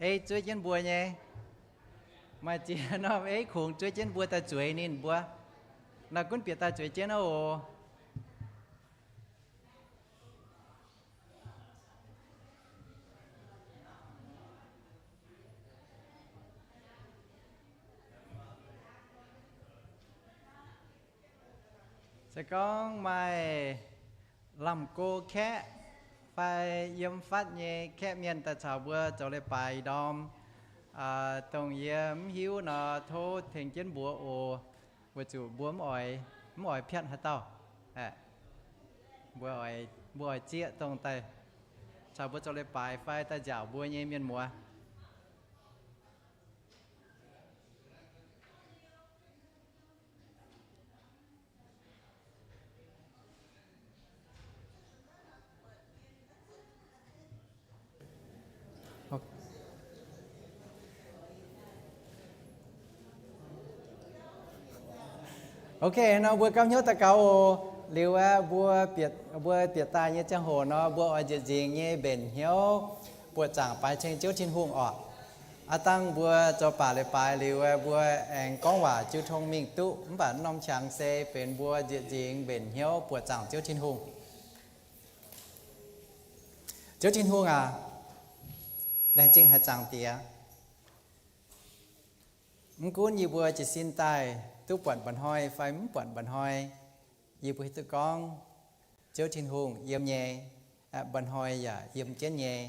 Ei zuov jienv mbuo nyei. Maaih ziex norm ei kungx zuov jienv mbuo daaih zueiz ninh mbuo. Naaiv gunv bieqc daaih zueiz jienv oc. Se gorngv maaih lamh go kaeqv fai yiem fatv nyei kaeqv mienh daaih caux mbuo zoux leiz-baaix ih ndorm, dongh yie mv hiuv nor, tov tengx jienv mbuox oc. Weic zuqc mbuo mv oix, mv oix piatv haaix dauh. Mbuo oix, mbuo oix zieqv dongh daaih caux mbuo zoux leiz-baaix fai daaih nziaauc mbuo nyei mienh muoz. Ok, nor mbuo gapv hnyouv daux gaux oc. Liuz aeqv, mbuo bieqc, mbuo bieqc daaih nyei ziangh hoc nor, mbuo oix nzieqc nzingx nyei mbenc hnyouv buoqc zaangc baaix ceng Ziouv Tin-Hungh orqc. Aav dangh mbuo zoux baac leiz-baaix liuz aeqv, mbuo aengx gorngv waac jiu tong mingh duqv, mv baac norm qangx se benx mbuo nzieqc nzingx mbenc hnyouv buoqc zaangc Ziouv Tin-Hungh. Ziouv Tin-Hungh aac, laengz zingh haic Zaangc Diex. Mv gunv yie mbuo jiez sin daaih duqv buatc mba'hnoi fai mv buatc mba'hnoi, yie mbuo hiuv duqv gorngv Ziouv Tin-Hungh yiem nyei, mba'hnoi yaac yiem jienv nyei.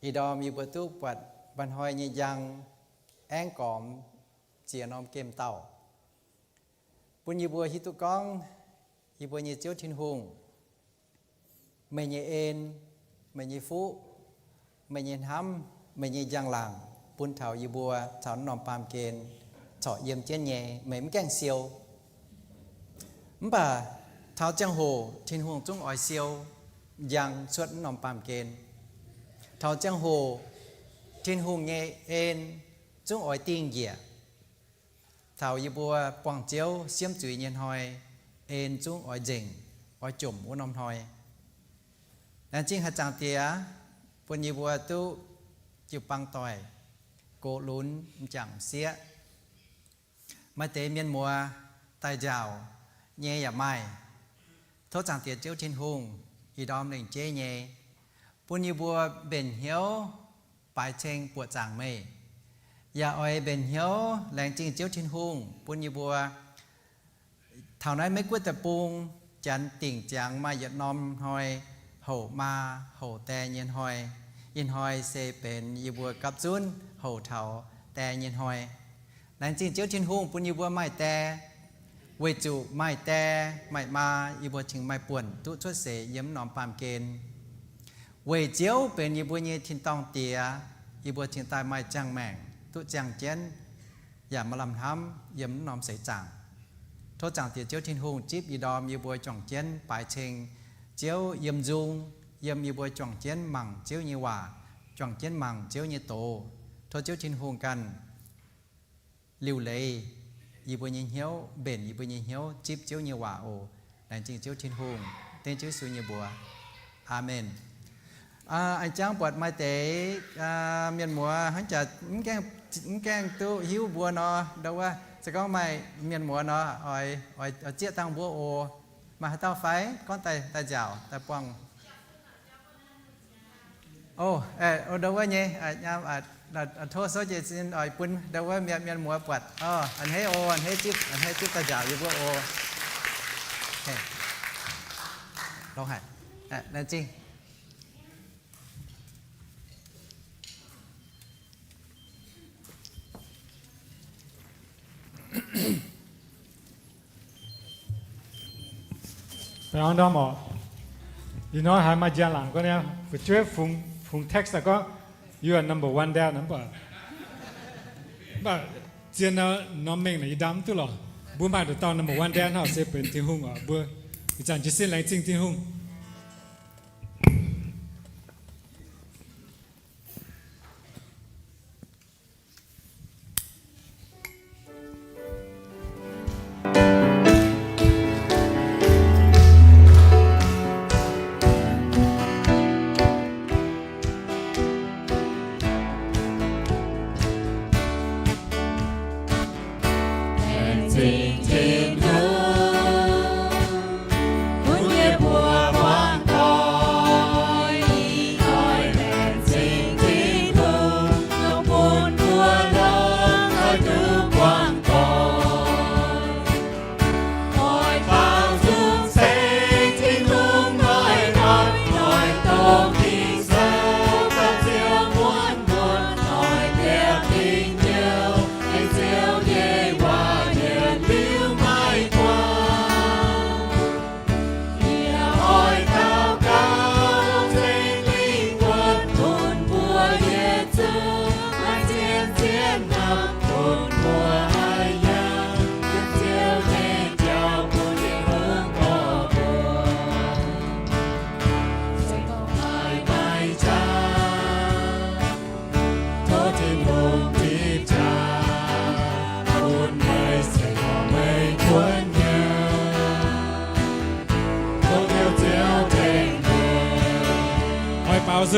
Ih ndorm yie mbuo duqv buatc mba'hnoi nyei njang aengv gormx ziex norm gemh dauh, bun yie mbuo hiuv duqv gorngv yie mbuo nyei Ziouv Tin-Hungh, meih nyei en, meih nyei fuqv, meih nyei hnamv, meih nyei njang-laangc bun taux yie mbuo caux norm baamh gen corc yiem jienv nyei. Meih mv gaengh siou. Mv baac taux ziangh hoc Tin-Hungh zungv oix siou njang cuotv norm baamh gen. Taux ziangh hoc Tin-Hungh nyei en zungv oix dingh njiec. Taux yie mbuo buangh Ziouv siemv zuiz nyei hnoi, en zungv oix nzengc, oix jomc wuov norm hnoi. Laengz zingh haic Zaangc Diex, bun yie mbuo duqv jiu-baang doic, gox lunx m'jangc m'sieqv. Maaih deix mienh muoz daaih nziaauc nyei yaac maaih. Tov Zaangc Diex Ziouv Tin-Hungh ih ndorm lengc jeiv nyei bun yie mbuo mbenc hnyouv baaix ceng buoqc zaangc meih. Yaac oix mbenc hnyouv laengz zingh Ziouv Tin-Hungh bun yie mbuo taux naaiv Meiv Guoqv deic-bung, janx dingc ziangx maaih yietc norm hnoi, houc maa houc die nyei hnoi. Ih hnoi se benx yie mbuo gapv zunv houc taux die nyei hnoi. Laengz zingh Ziouv Tin-Hungh bun yie mbuo maaih die, weic zuqc maaih die maaih maa yie mbuo cingx maaih buonc duqv cuotv seix yiem norm baamh gen. Weic Ziouv benx yie mbuo nyei tin-dorngh Diex, yie mbuo cingx daaih maaih ziangh maengc duqv ziangh jienv, yaac maaih lamh hnamv yiem norm seix zaangc. Tov Zaangc Diex Ziouv Tin-Hungh zipv ih ndorm yie mbuo juangc jienv baaix ceng Ziouv yiem nzung, yiem yie mbuo juangc jienv mangc Ziouv nyei waac, juangc jienv mangc Ziouv nyei doz. Tov Ziouv Tin-Hungh ganh liuc leiz yie mbuo nyei hnyouv, mbenc yie mbuo nyei hnyouv zipv Ziouv nyei waac oc. Laengz zingh Ziouv Tin-Hungh, dengv Ziouv Yesu nyei mbuox. Aamen. A'jangv buatc maaih deix mienh muoz hnangv jaax mv gaengh duqv hiuv mbuo nor, ndo wuov se gorngv maaih mienh muoz nor, oix zieqv dangh mbuo oc. Maaih haaix dauh fai gorngv daaih nziaauc daaih buangh? O, ndo wuov nyei, tov souv jiez sin oix bun ndo wuov mienh muoz buatc. A'hneiv oc, a'hneiv zipv, a'hneiv zipv daaih nziaauc yie mbuo oc. Longx haic. Laengz zingh. Baengh orn ndorm oc. Ih hnoi haiz maaih njang-laangc gorngv niaa, fu'jueiv fungx text daaih gorngv, you are number one dad, mv baac, mv baac zien nor, norm mengh naaic yie ndau mv duqv lorqc. Mbuo maaih nduqc dauh number one dad hnangv se benx Tin-Hungh oc. Mbuo ih zanc jiez sin laengz zingh Tin-Hungh.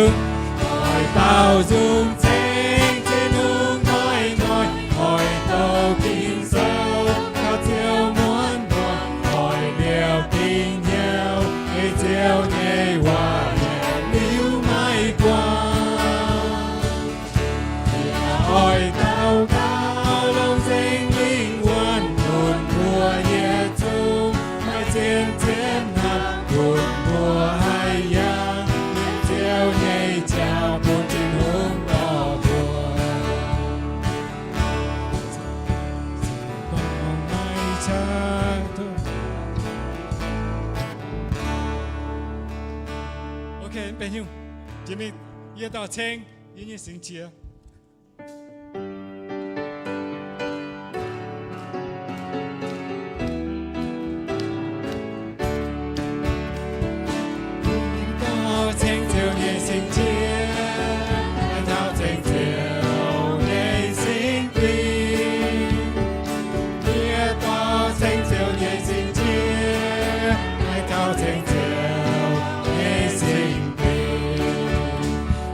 Oix baaux nzung ceng Tin-Hungh hnoi-hnoi, oix douz Ging-Sou caux Ziouv muonz muonz, oix liouh dingc hnyouv ei Ziouv nyei waac yietc liuz maiv guangc. Yie oix daux gaux longc Singx Lingh wuonv bun mbuo yietc zungv maiv zien-zien hnamv, bun mbuo haih yangh Ziouv nyei jauv bun Tin-Hungh dorh mbuo. Ok, benx haaix nyungc, jiex mingh yie dauh ceng yie nyei singx qiex. Dauh ceng Ziouv nyei singx qiex, dauh ceng Ziouv nyei singx bin. Yie dauh ceng Ziouv nyei singx qiex, dauh ceng Ziouv nyei singx bin.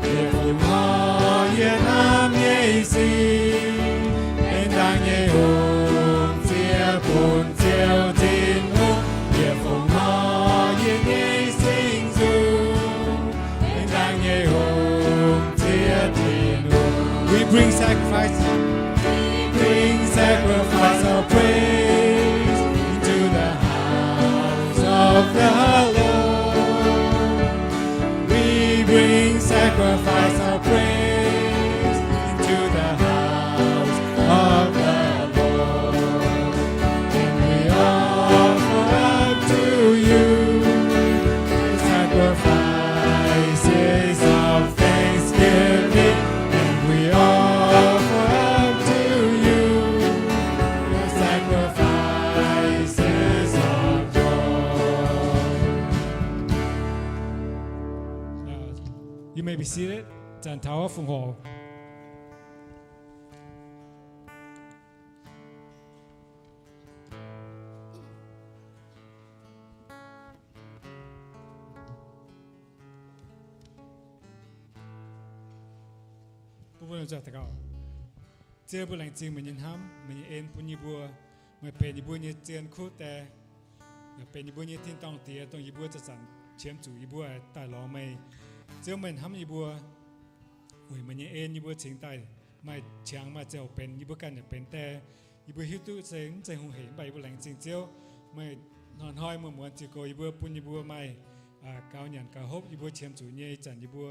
Yie fungc horc yie hnamv nyei singx, benx dangh nyei hungh, ziex bun Ziouv Tin-Hungh. Yie fungc horc yie nyei singx nzung, benx dangh nyei hungh, ziex Tin-Hungh. We bring sacrifice. We bring sacrifice of praise into the house of the Lord. We bring sacrifice of praise into the house of the Lord. And we offer unto you sacrifices of thanksgiving, and we offer unto you the sacrifices of joy. You may be seated. Zanc taux fongc horc. Mbuo daux gaux. Ziouv, mbuo laengz zingh meih nyei hnamv, meih nyei en bun yie mbuo. Meih benx yie mbuo nyei zien kuv die, benx yie mbuo nyei tin-dorngh Diex, dongh yie mbuo zanc-zanc qiemx zuqc yie mbuo daaih lorz meih. Ziouv, meih hnamv yie mbuo, weic meih nyei en yie mbuo cingx daaih maaih qangx maaih ziangh hoc benx yie mbuo ganh yaac benx die. Yie mbuo hiuv duqv se mv zeiz hungh hec, mv baac yie mbuo laengz zingh Ziouv, meih hnoi-hnoi muonz-muonz ziux goux yie mbuo, bun yie mbuo maaih gaux nyanc gaux hopv yie mbuo qiemx zuqc nyei ih zanc yie mbuo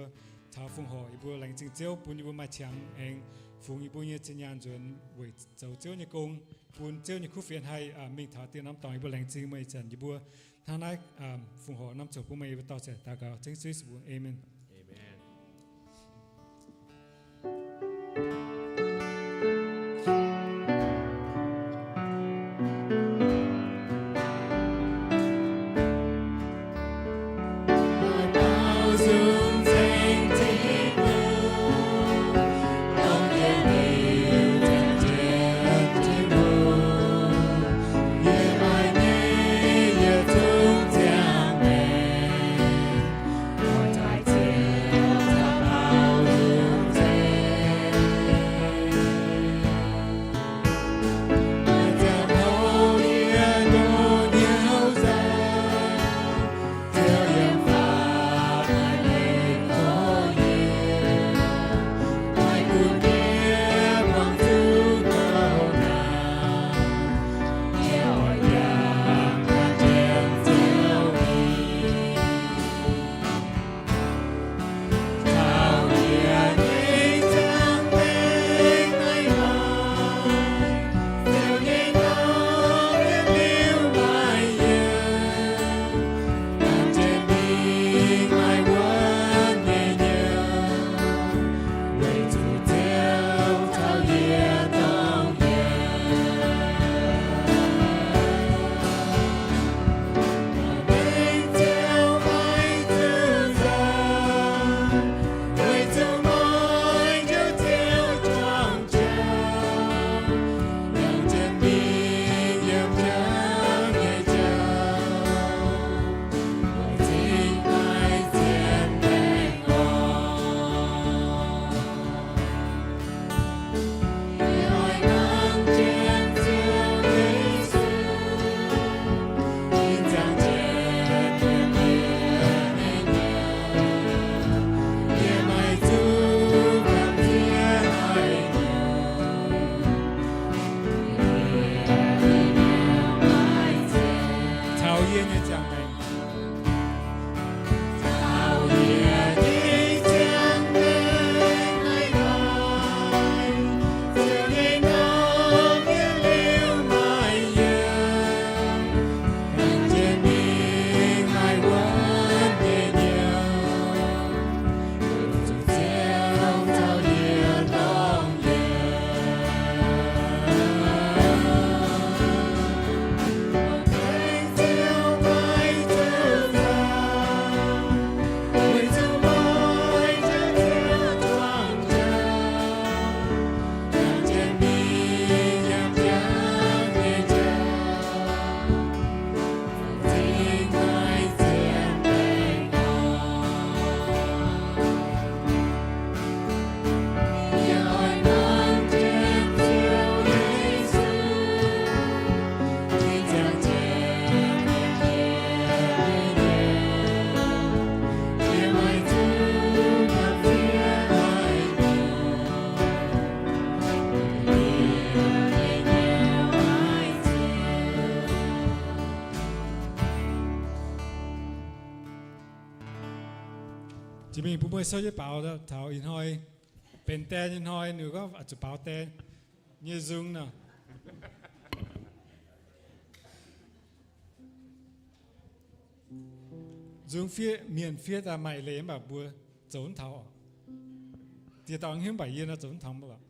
taux fongc horc. Yie mbuo laengz zingh Ziouv bun yie mbuo maaih qangx aengx fungx yie mbuo nyei zinh nyaanh nzuonx weic zoux Ziouv nyei gong, bun Ziouv nyei kuv fienx haih mingh taux dieh norm dorngx. Yie mbuo laengz zingh meih ih zanc yie mbuo hnangv naaiv fongc horc norm ziouc bun meih. Yie mbuo dorh ziangx daux gaux zengv Yesu mbuox, aamen. Jiex mingh bun mbuo souv jienv baaux taux ih hnoi benx die nyei hnoi, ninh gorngv zuqc baaux die nyei nzung nor. Nzung fiev, mienh fiev daaih maaih leiz mv baac mbuo zoux mv taux oc. Dieh dauh hiuv mv baac yie nor zoux mv taux mv lorqc.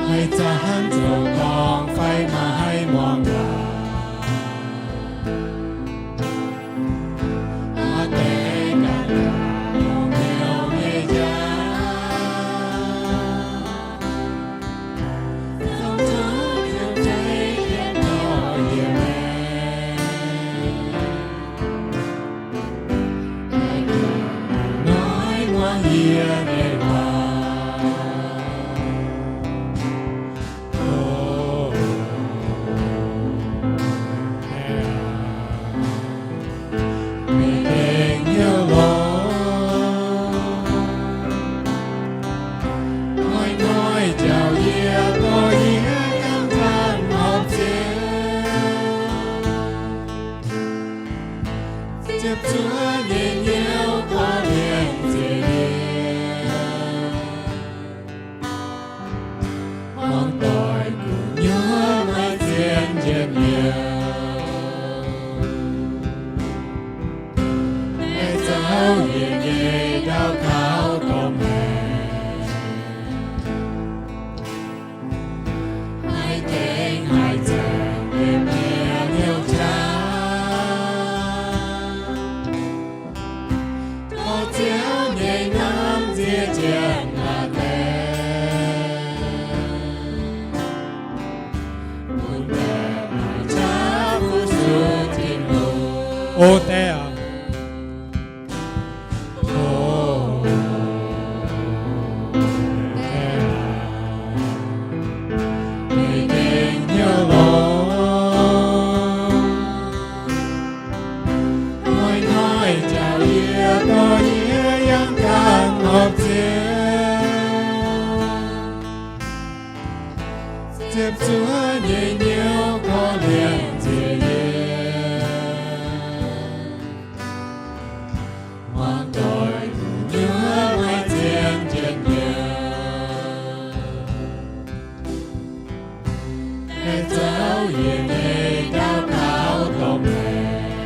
Haaix zanc zoux dorngc fai maaih haaix muangx waac, maaih deix ganh yaac longc hnyouv nyei jaax. Meih gengh hnyouv longx, hnoi-hnoi njaaux yie, dorh yie yangh ganh horpc Ziouv. Ziepc zuoqv nyei hnyouv korv-lienh nziex yie, hmuangx doic gu'nyuoz maiv zien njien-youh. Aengx zaux yienc nyei ndau kaux domh maengc, haiz dengx haiz zaengc yiem nyei hnyouv qaqv. Dorh Ziouv nyei hnamv nzie jienv la'deix, bun deix maaih qaqv fu-sux Tin-Hungh. O die aac, o die aac, meih gengh hnyouv longx, hnoi-hnoi njaaux yie, dorh yie yangh ganh horpc Ziouv. Ziepc zuoqv nyei hnyouv korv-lienh nziex yie, hmuangx doic gu'nyuoz maiv zien njien-youh. Aengx zaux yienc nyei ndau kaux domh maengc,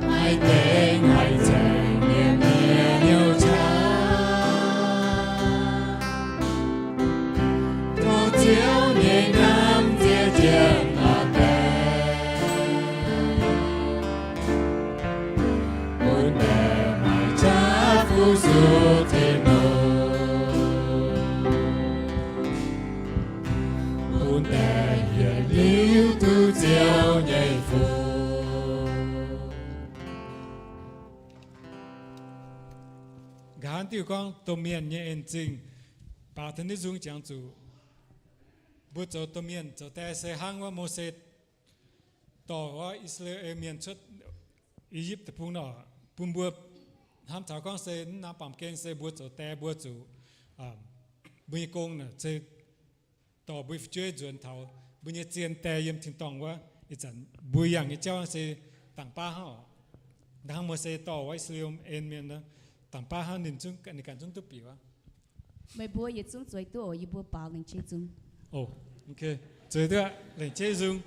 haiz dengx haiz zaengc yiem nyei hnyouv qaqv. Dorh Ziouv nyei hnamv nzie jienv la'deix, bun deix maaih qaqv fu-sux Tin-Hungh, bun deix yietc liuz duqv Ziouv nyei fun. Nqa'haav diuh gorngv domh mienh nyei en-zingh. Baaux taux naaiv nzung jangx zuqc mbuo zoux domh mienh zoux die se hnangv wuov Mose dorh wuov I^saa^laa^en Mienh cuotv I^yipv Deic-Bung nor, bun mbuo hnamv taux gorngv se mv nor baamh gen se mbuo zoux die mbuo zuqc, mbuo nyei gong naaic se dorh mbuo fu'jueiv nzuonx taux mbuo nyei zien die yiem tin-dorngh wuov. Ih zanc mbuo yangh nyei jauv se dangx baav hnangv oc. Hnangv Mose dorh wuov I^saa^laa^en Mienh, dangx baav hnangv ninh zungv, ninh ganh zungv duqv bieqc wuov. Meih mbuo yietc zungv zueiz duqv oc. Yie mbuo baaux lengc jeiv nzung. Zueiz duqv lengc jeiv nzung.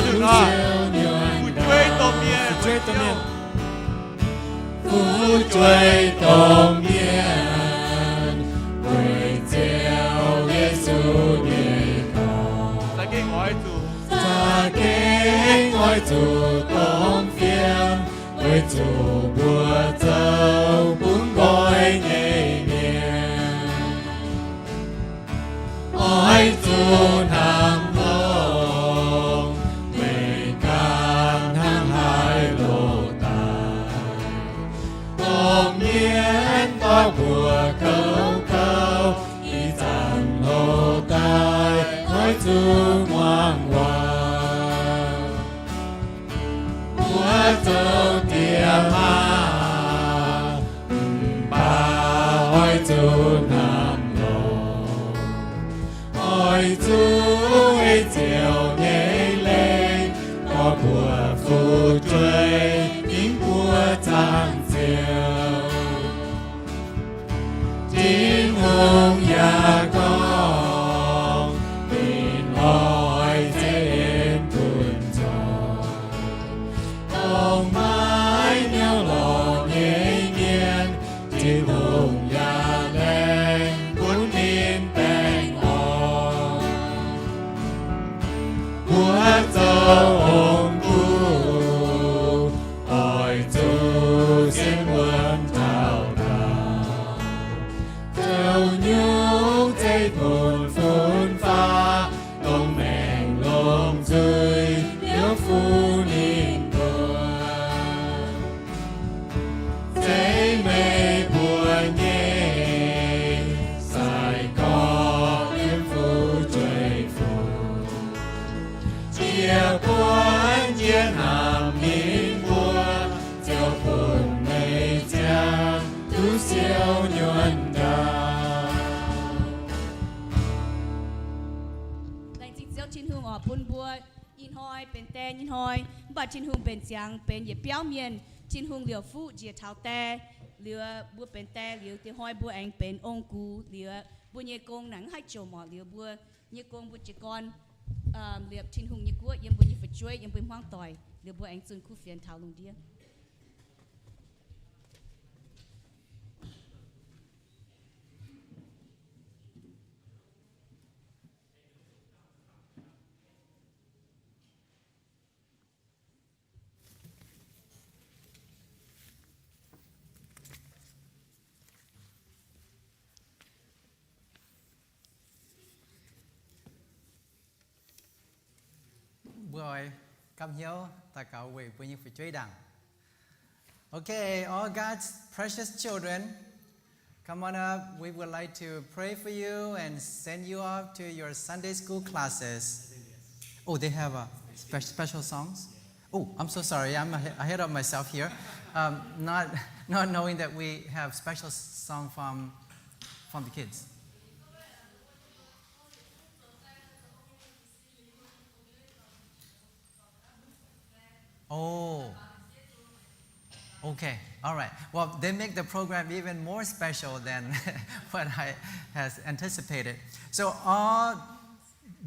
Fu'jueiv domh mienh, fu'jueiv domh mienh, fu'jueiv domh mienh, weic Ziouv Yesu nyei dorngx, za'gengh oix zuqc dorng fiem, weic zuqc mbuo zoux bun nqoi nyei mienh. Oix zuqc hnamv longx, meih ganh hnangv haaix loz-daaih. Domh mienh doix mbuoqc kouv kouv, ih zanc loz-daaih oix zuqc muangx waac. Mbuo zoux diex maa, mv baac oix zuqc hnamv longx. Oix zuqc ei Ziouv nyei leiz dorh mbuo fu'jueiv mingh buoz zaangc Ziouv. Tin-Hungh yaac gorngv, ninh oix zeiz en bun nzoih, dongh maiv nyauv lorngc nyei mienh, Tin-Hungh yaac laengz bun ninh baengh orn. Mbuo zoux ong-guv oix zuqc sienx wuonx taux daauh. Zoux nyungc zeiv-fun fun-faqv dongh maengc longc nzuih liuz fuqv ninh mbuo. Zeiv meih mbuo nyei, sai-gorx liemh fu'jueiv-fun, jiex buonv jiex hnamv ninh mbuo, ziouc bun meih ziangh duqv siou nyuonh ndaauv. Laengz zingh Ziouv Tin-Hungh oc, bun mbuo ih hnoi benx die nyei hnoi, mv baac Tin-Hungh benx ziangx benx yietc biauv mienh. Tin-Hungh liouc fuqv njiec taux die, liuz mbuo benx die liuz, diex hnoi mbuo aengx benx ong-gux liuz, mbuo nyei gong naaic mv haih jouc morc liuz, mbuo nyei gong mbuo jiez gorn liepc Tin-Hungh nyei guoqv yiem mbuo nyei fu'jueiv, yiem mbuo hmuangv doic liuz, mbuo aengx zunh kuv fienx taux lungh ndiev. Mbuo oix gapv hnyouv daux gaux weic mbuo nyei fu'jueiv ndaangc. Okay, all God's precious children, come on up. We would like to pray for you and send you off to your Sunday school classes. Oh, they have a spe- special songs? Oh, I'm so sorry. I'm ahe- ahead of myself here. Um, not, not knowing that we have special song from, from the kids. Oh, okay. All right. Well, they make the program even more special than what I has anticipated. So all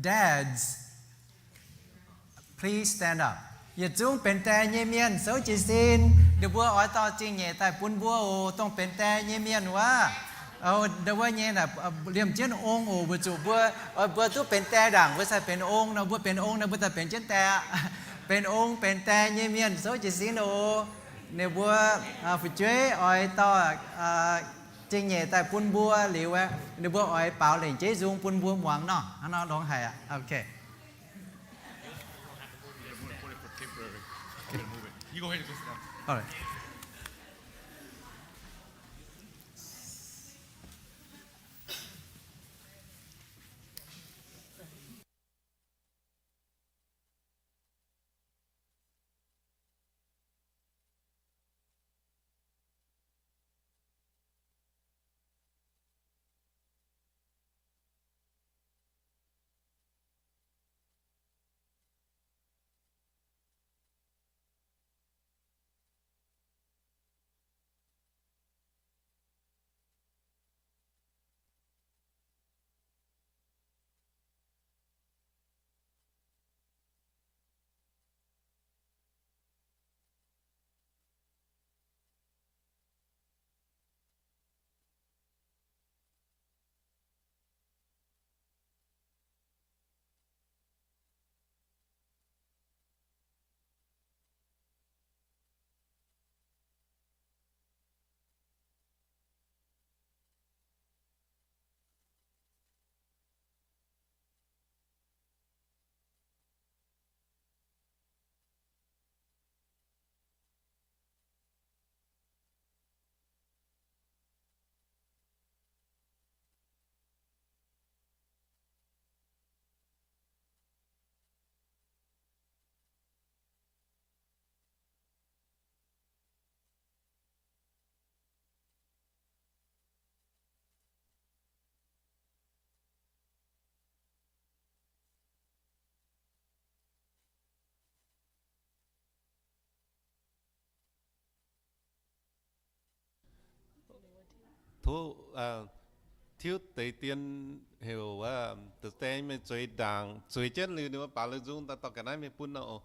dads, please stand up. Yietc zungv benx die nyei mienh souv jiez sin. Ninh mbuo oix dorh zingh nyeic daaih bun mbuo oc, dongh benx die nyei mienh wuov. Ninh mbuo nyei naaic liemh jienv ong oc, weic zuqc mbuo, mbuo duqv benx die ndaangc, mbuo sai benx ong nor, mbuo benx ong nor, mbuo daaih benx jienv die. Benx ong benx die nyei mienh souv jiez sin oc. Ninh mbuo fu'jueiv oix dorh zingh nyeic daaih bun mbuo liuz, ninh mbuo oix baaux lengc jeiv nzung bun mbuo muangx nor. Hnangv nor longx haic aqv. Okay. Tov, tiuv deix dien heuc wuov, deix dien mienh zueiz ndaangc, zueiz jienv liuz ninh mbuo baaux lui nzung daaih dorh ga'naaiv mingh bun nor oc.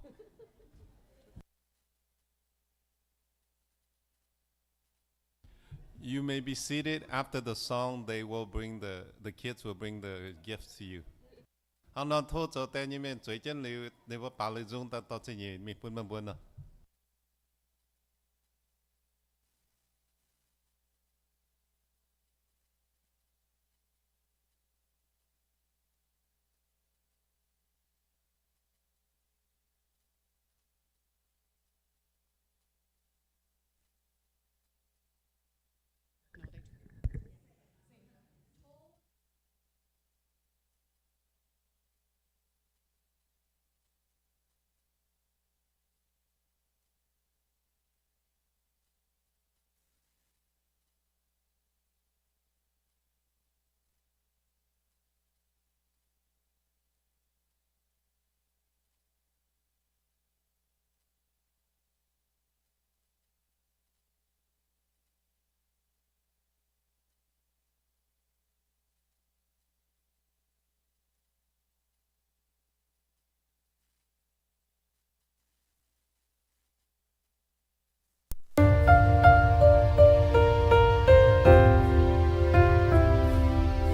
You may be seated. After the song, they will bring the, the kids will bring the gifts to you. Hnangv nor tov zoux dien nyei mienh zueiz jienv liuz ninh mbuo baaux lui nzung daaih dorh zingh nyeic mingh bun meih mbuo nor.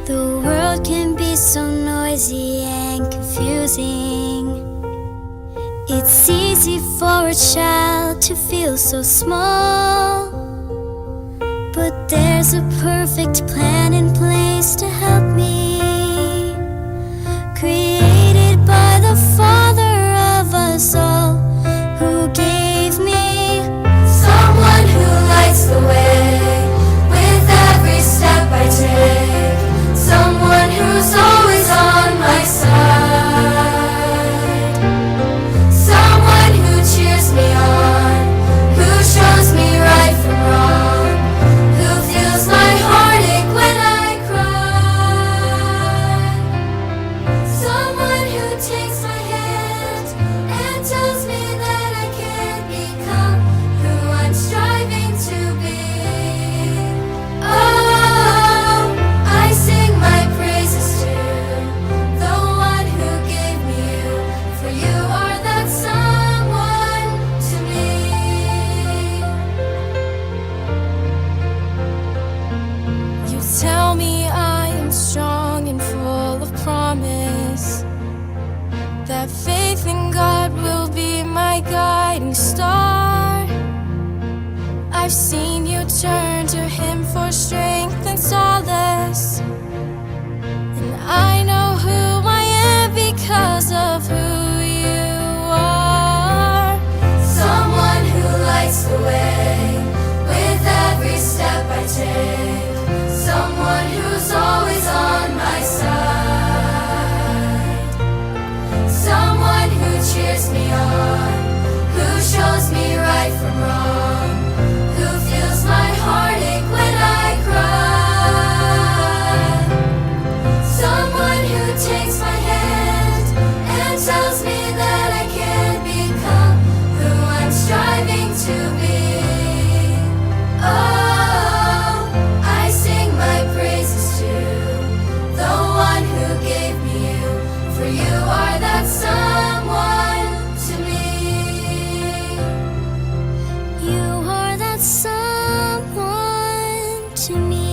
The world can be so noisy and confusing. It's easy for a child to feel so small. But there's a perfect plan in place to help me. Created by the Father of us all, who gave me someone who lights the way with every step I take, someone who's always on my side. Someone who cheers me on, who shows me right from wrong, who feels my heartache when I cry. Someone who takes my hand and tells me that I can become who I'm striving to be. Oh, I sing my praises to the one who gave me you, for you are that someone to me. You tell me I am strong and full of promise, that faith in God will be my guiding star. I've seen you turn to Him for strength and solace. And I know who I am because of who you are. Someone who lights the way with every step I take. Someone who's always on my side. Someone who cheers me on, who shows me right from wrong, who feels my heartache when I cry. Someone who takes my hand and tells me that I can become who I'm striving to be. Oh, I sing my praises to the one who gave me you, for you are that someone to me. You are that someone to me.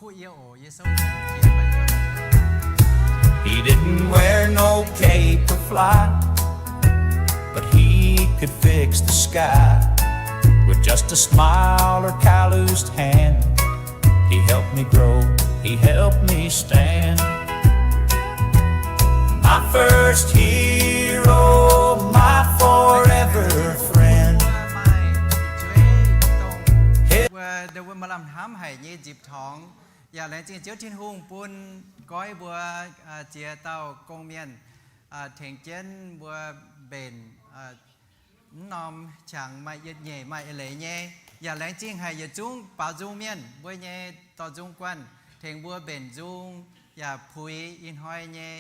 He didn't wear no cape to fly, but he could fix the sky with just a smile or calloused hand. He helped me grow, he helped me stand. My first hero, my forever friend. Mbuo maaih lamh hnamv haic nyei nzipc torngx. Yaac laengz zingh Ziouv Tin-Hungh bun goiv mbuo ziex dauh gong-mienh tengx jienv mbuo mbenc mv norm qangx maaih yietc nyeic maaih eix leiz nyei. Yaac laengz zingh haic yietc zungv baaux nzung mienh mbuo nyei dorh nzung guanh tengx mbuo mbenc nzung yaac puix ih hnoi nyei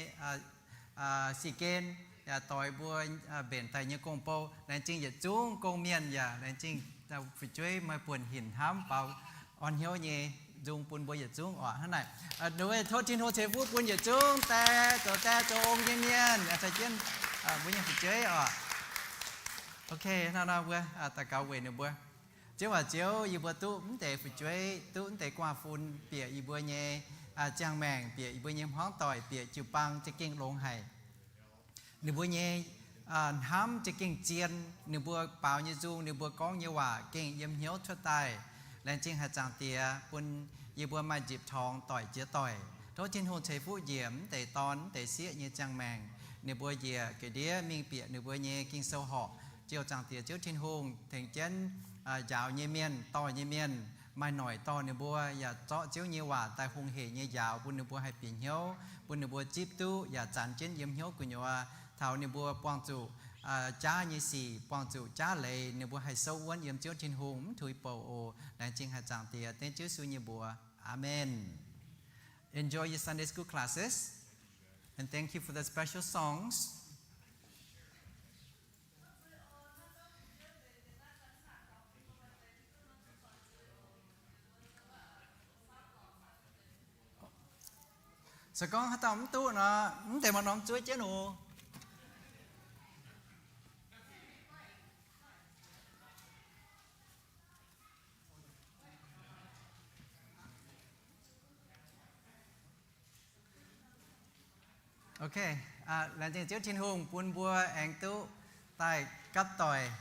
si gen, yaac doix mbuo mbenc daaih nyei gong-bou. Laengz zingh yietc zungv gong-mienh yaac laengz zingh fu'jueiv maaih buonc hinc hnamv baaux orn hnyouv nyei nzung bun mbuo yietc zungv oc. Hnangv naaic, tov Tin-Hungh ceix fuqv bun yietc zungv die zoux die zoux ong nyei mienh caux jienv mbuo nyei fu'jueiv oc. Ok, hnangv nor mbuo daux gaux weic ninh mbuo. Ziouv aac, Ziouv, yie mbuo duqv mv deix fu'jueiv, duqv mv deix gu'nguaaz-fun bieqc yie mbuo nyei ziangh maengc, bieqc yie mbuo nyei hmuangv doic, bieqc jiu-baang za'gengh longx haic. Ninh mbuo nyei hnamv za'gengh zien, ninh mbuo baaux nyei nzung, ninh mbuo gorngv nyei waac gengh yiem hnyouv cuotv daaih. Laengz zingh haic Zaangc Diex bun yie mbuo maaih nzipc torngx doic jiex doic. Tov Tin-Hungh ceix fuqv njiec mv deix dorn mv deix sieqv nyei ziangh maengc. Ninh mbuo njiec ga'ndiev mingh bieqc ninh mbuo nyei Ging-Sou horqc. Ziouv Zaangc Diex, Ziouv Tin-Hungh, tengx jienv njaaux nyei mienh, dorh nyei mienh, maaih noic dorh ninh mbuo, yaac zorqv Ziouv nyei waac daaih hungh hec nyei njaaux bun ninh mbuo haih bieqc hnyouv, bun ninh mbuo zipv duqv yaac zanc jienv yiem hnyouv gu'nyuoz. Taux ninh mbuo buangh zuqc jaav nyei sic, buangh zuqc jaav leiz, ninh mbuo haih souv wuonv yiem Ziouv Tin-Hungh, mv tuix bouc oc. Laengz zingh haic Zaangc Diex, dengv Ziouv Yesu nyei mbuox. Amen. Enjoy your Sunday school classes, and thank you for the special songs. Se gorngv haaix dauh mv duqv nor, mv deix maaih norm zuov jienv oc. Ok, laengz zingh Ziouv Tin-Hungh bun mbuo aengx duqv daaih gapv doic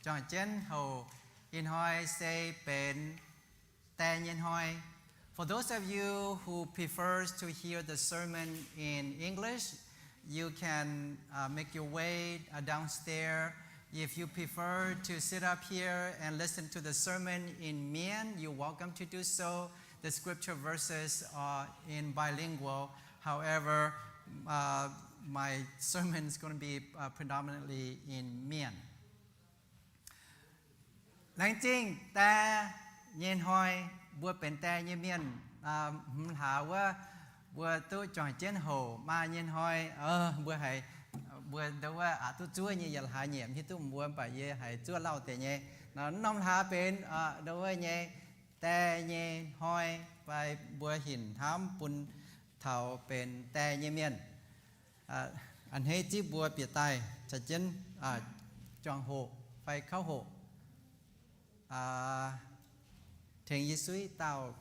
juangc jienv hoc. Ih hnoi se benx die nyei hnoi. For those of you who prefers to hear the sermon in English, you can uh, make your way uh, downstairs. If you prefer to sit up here and listen to the sermon in Mien, you're welcome to do so. The scripture verses are in bilingual. However, uh, my sermon is going to be uh, predominantly in Mien. Laengz zingh die nyei hnoi, mbuo benx die nyei mienh, hmz hlaax wuov, mbuo duqv juangc jienv hoc maa nyei hnoi. Mbuo haiz, mbuo ndo wuov aqc duqv zuov nyei, yietc hlaax nyiemc hiuv duqv mbuo, mv baac yie haiz zuov lauh deix nyei. Nor norm hlaax benx ndo wuov nyei die nyei hnoi, fai mbuo hinc hnamv bun taux benx die nyei mienh. A'hneiv zipv mbuo bieqc daaih caux jienv juangc hoc fai kauv hoc. Tengx yie suiv dauh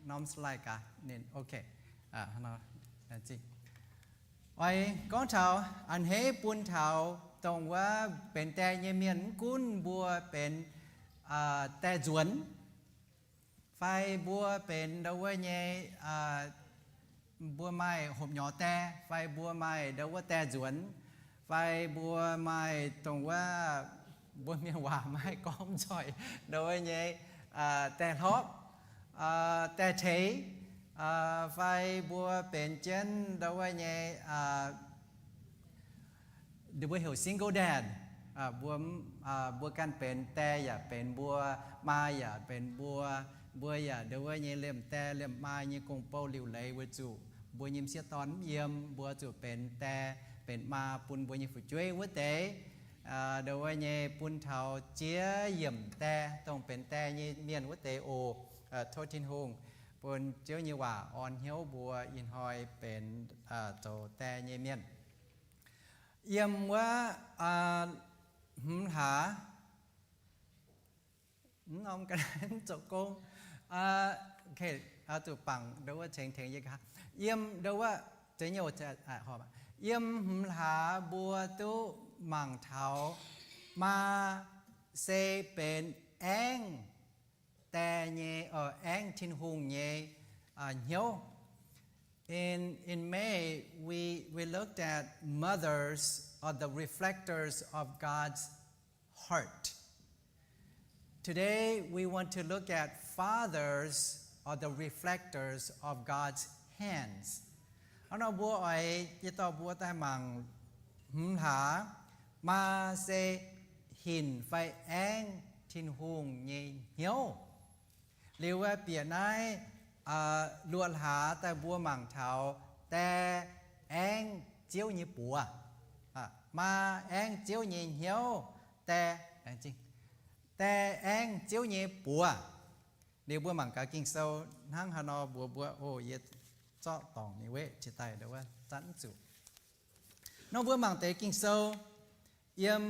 norm slide gaax ninh. Ok. Oix gorngv taux a'hneiv bun taux dongh wuov benx die nyei mienh, mv gunv mbuo benx die nzuonx, fai mbuo benx ndo wuov nyei, mbuo maaih hopc nyorx die, fai mbuo maaih ndo wuov die nzuonx, fai mbuo maaih dongh wuov, mbuo mienh waac maaih gorngv mv zoih, ndo wuov nyei die hlopv, die teix, fai mbuo benx jienv ndo wuov nyei mbuo heuc single dad. Mbuo, mbuo ganh benx die yaac benx mbuo, maa yaac benx mbuo. Mbuo yaac ndo wuov nyei liemh die liemh maa nyei gong-bou liuc leiz weic zuqc mbuo nyei m'sieqv dorn mv yiem, mbuo zuqc benx die benx maa bun mbuo nyei fu'jueiv wuov deix. Ndo wuov nyei bun taux ziex yiemc die dongh benx die nyei mienh wuov deix oc. Tov Tin-Hungh bun Ziouv nyei waac orn hnyouv mbuo ih hnoi benx zoux die nyei mienh. Yiem wuov hmz hlaax, mv norm ga'naaiv mv zoux gong. Ok, Zuqc bangc ndo wuov tengx tengx yie. Yiem ndo wuov, yiem hmz hlaax mbuo duqv mangc taux maa se benx aengv die nyei, aengv Tin-Hungh nyei hnyouv. In, in May, we, we looked at mothers are the reflectors of God's heart. Today, we want to look at fathers are the reflectors of God's hands. Hnangv nor mbuo oix, yie dorh mbuo daaih mangc hmz hlaax, maa se hinc fai aengv Tin-Hungh nyei hnyouv. Liuz wuov bieqc naaiv luoqc hlaax daaih mbuo mangc taux die aengv Ziouv nyei buoz. Maa aengv Ziouv nyei hnyouv, die, die aengv Ziouv nyei buoz. Liuz mbuo mangc gaax Ging-Sou hnangv haaix nor mbuox mbuo, o, yie zorqv dorngc ninh weqv jiex daaih ndo wuov zanv zuqc. Nor mbuo mangc deix Ging-Sou yiem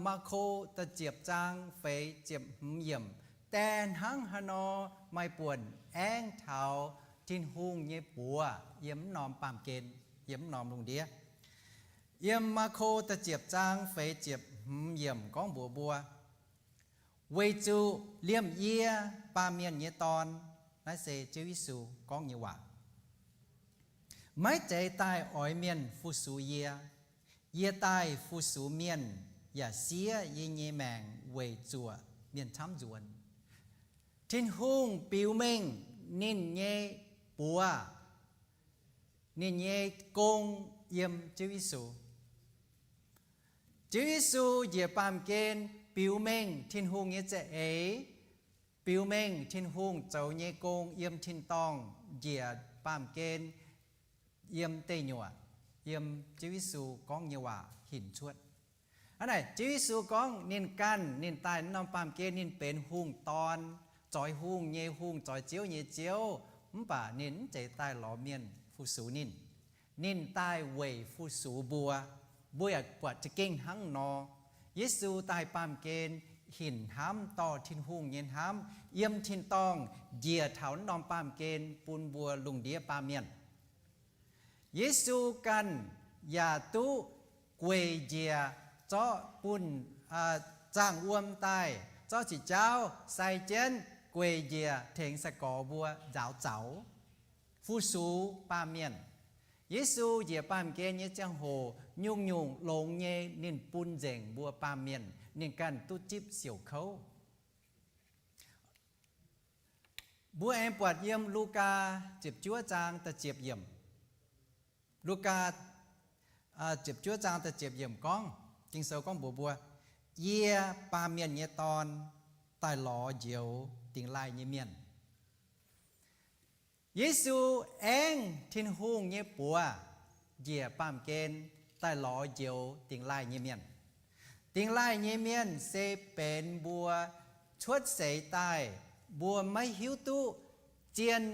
Maako da'ziepc zaang feix ziepc hmz yiemc, die hnangv haaix nor maaih buonc aengv taux Tin-Hungh nyei buoz yiem mv norm baamh gen, yiem mv norm lungh ndiev. Yiem Maako da'ziepc zaang feix ziepc hmz yiemc gorngv mbuox mbuo, weic zuqc liemh yie, Baamh Mienh nyei Dorn, naaiv se Ziouv Yesu gorngv nyei waac, maiv zeiz daaih oix mienh fu-sux yie. Yie daaih fu-sux mienh yaac siev yie nyei maengc weic zuoqc mienh camv nzuonx. Tin-Hungh biux mengh ninh nyei buoz, ninh nyei gong yiem Ziouv Yesu. Ziouv Yesu njiec baamh gen biux mengh Tin-Hungh nyei za'eix, biux mengh Tin-Hungh zoux nyei gong yiem tin-dorngh njiec baamh gen, yiem deic nyuoqc, yiem Ziouv Yesu gorngv nyei waac hinc cuotv. Hnangv naaic Ziouv Yesu gorngv ninh ganh, ninh daaih mv norm baamh gen ninh benx hungh dorn, zoix hungh nyei hungh, zoix ziouv nyei ziouv, mv baac ninh mv zeiz daaih lorz mienh fu-sux ninh. Ninh daaih weic fu-sux mbuo. Mbuo yaac buatc za'gengh hnangv nor. Yesu daaih baamh gen hinc hnamv, dorh Tin-Hungh nyei hnamv yiem tin-dorngh njiec taux mv norm baamh gen bun mbuo lungh ndiev baamh mienh. Yesu ganh yaac duqv gueic njiec zorqv bunh zaangh wuom daaih, zorqv ziqc jauv sai jienv gueic njiec tengx sai-gorx mbuo nzaaux zaux, fu-sux baamh mienh. Yesu njiec baamh gen nyei ziangh hoc nyungc-nyungc longx nyei ninh bun nzengc mbuo baamh mienh, ninh ganh duqv zipv siouc kouv. Mbuo aengx buatc yiem Lugaa ziepc juov zaang da'ziepc yiemc. Lugaa ziepc juov zaang da'ziepc yiemc gorngv, Ging-Sou gorngv mbuox mbuo, yie, Baamh Mienh nyei Dorn, daaih lorz njoux dingx laaih nyei mienh. Yesu aengv Tin-Hungh nyei buoz njiec baamh gen daaih lorz njoux dingx laaih nyei mienh. Dingx laaih nyei mienh se benx mbuo cuotv seix daaih mbuo maiv hiuv duqv zien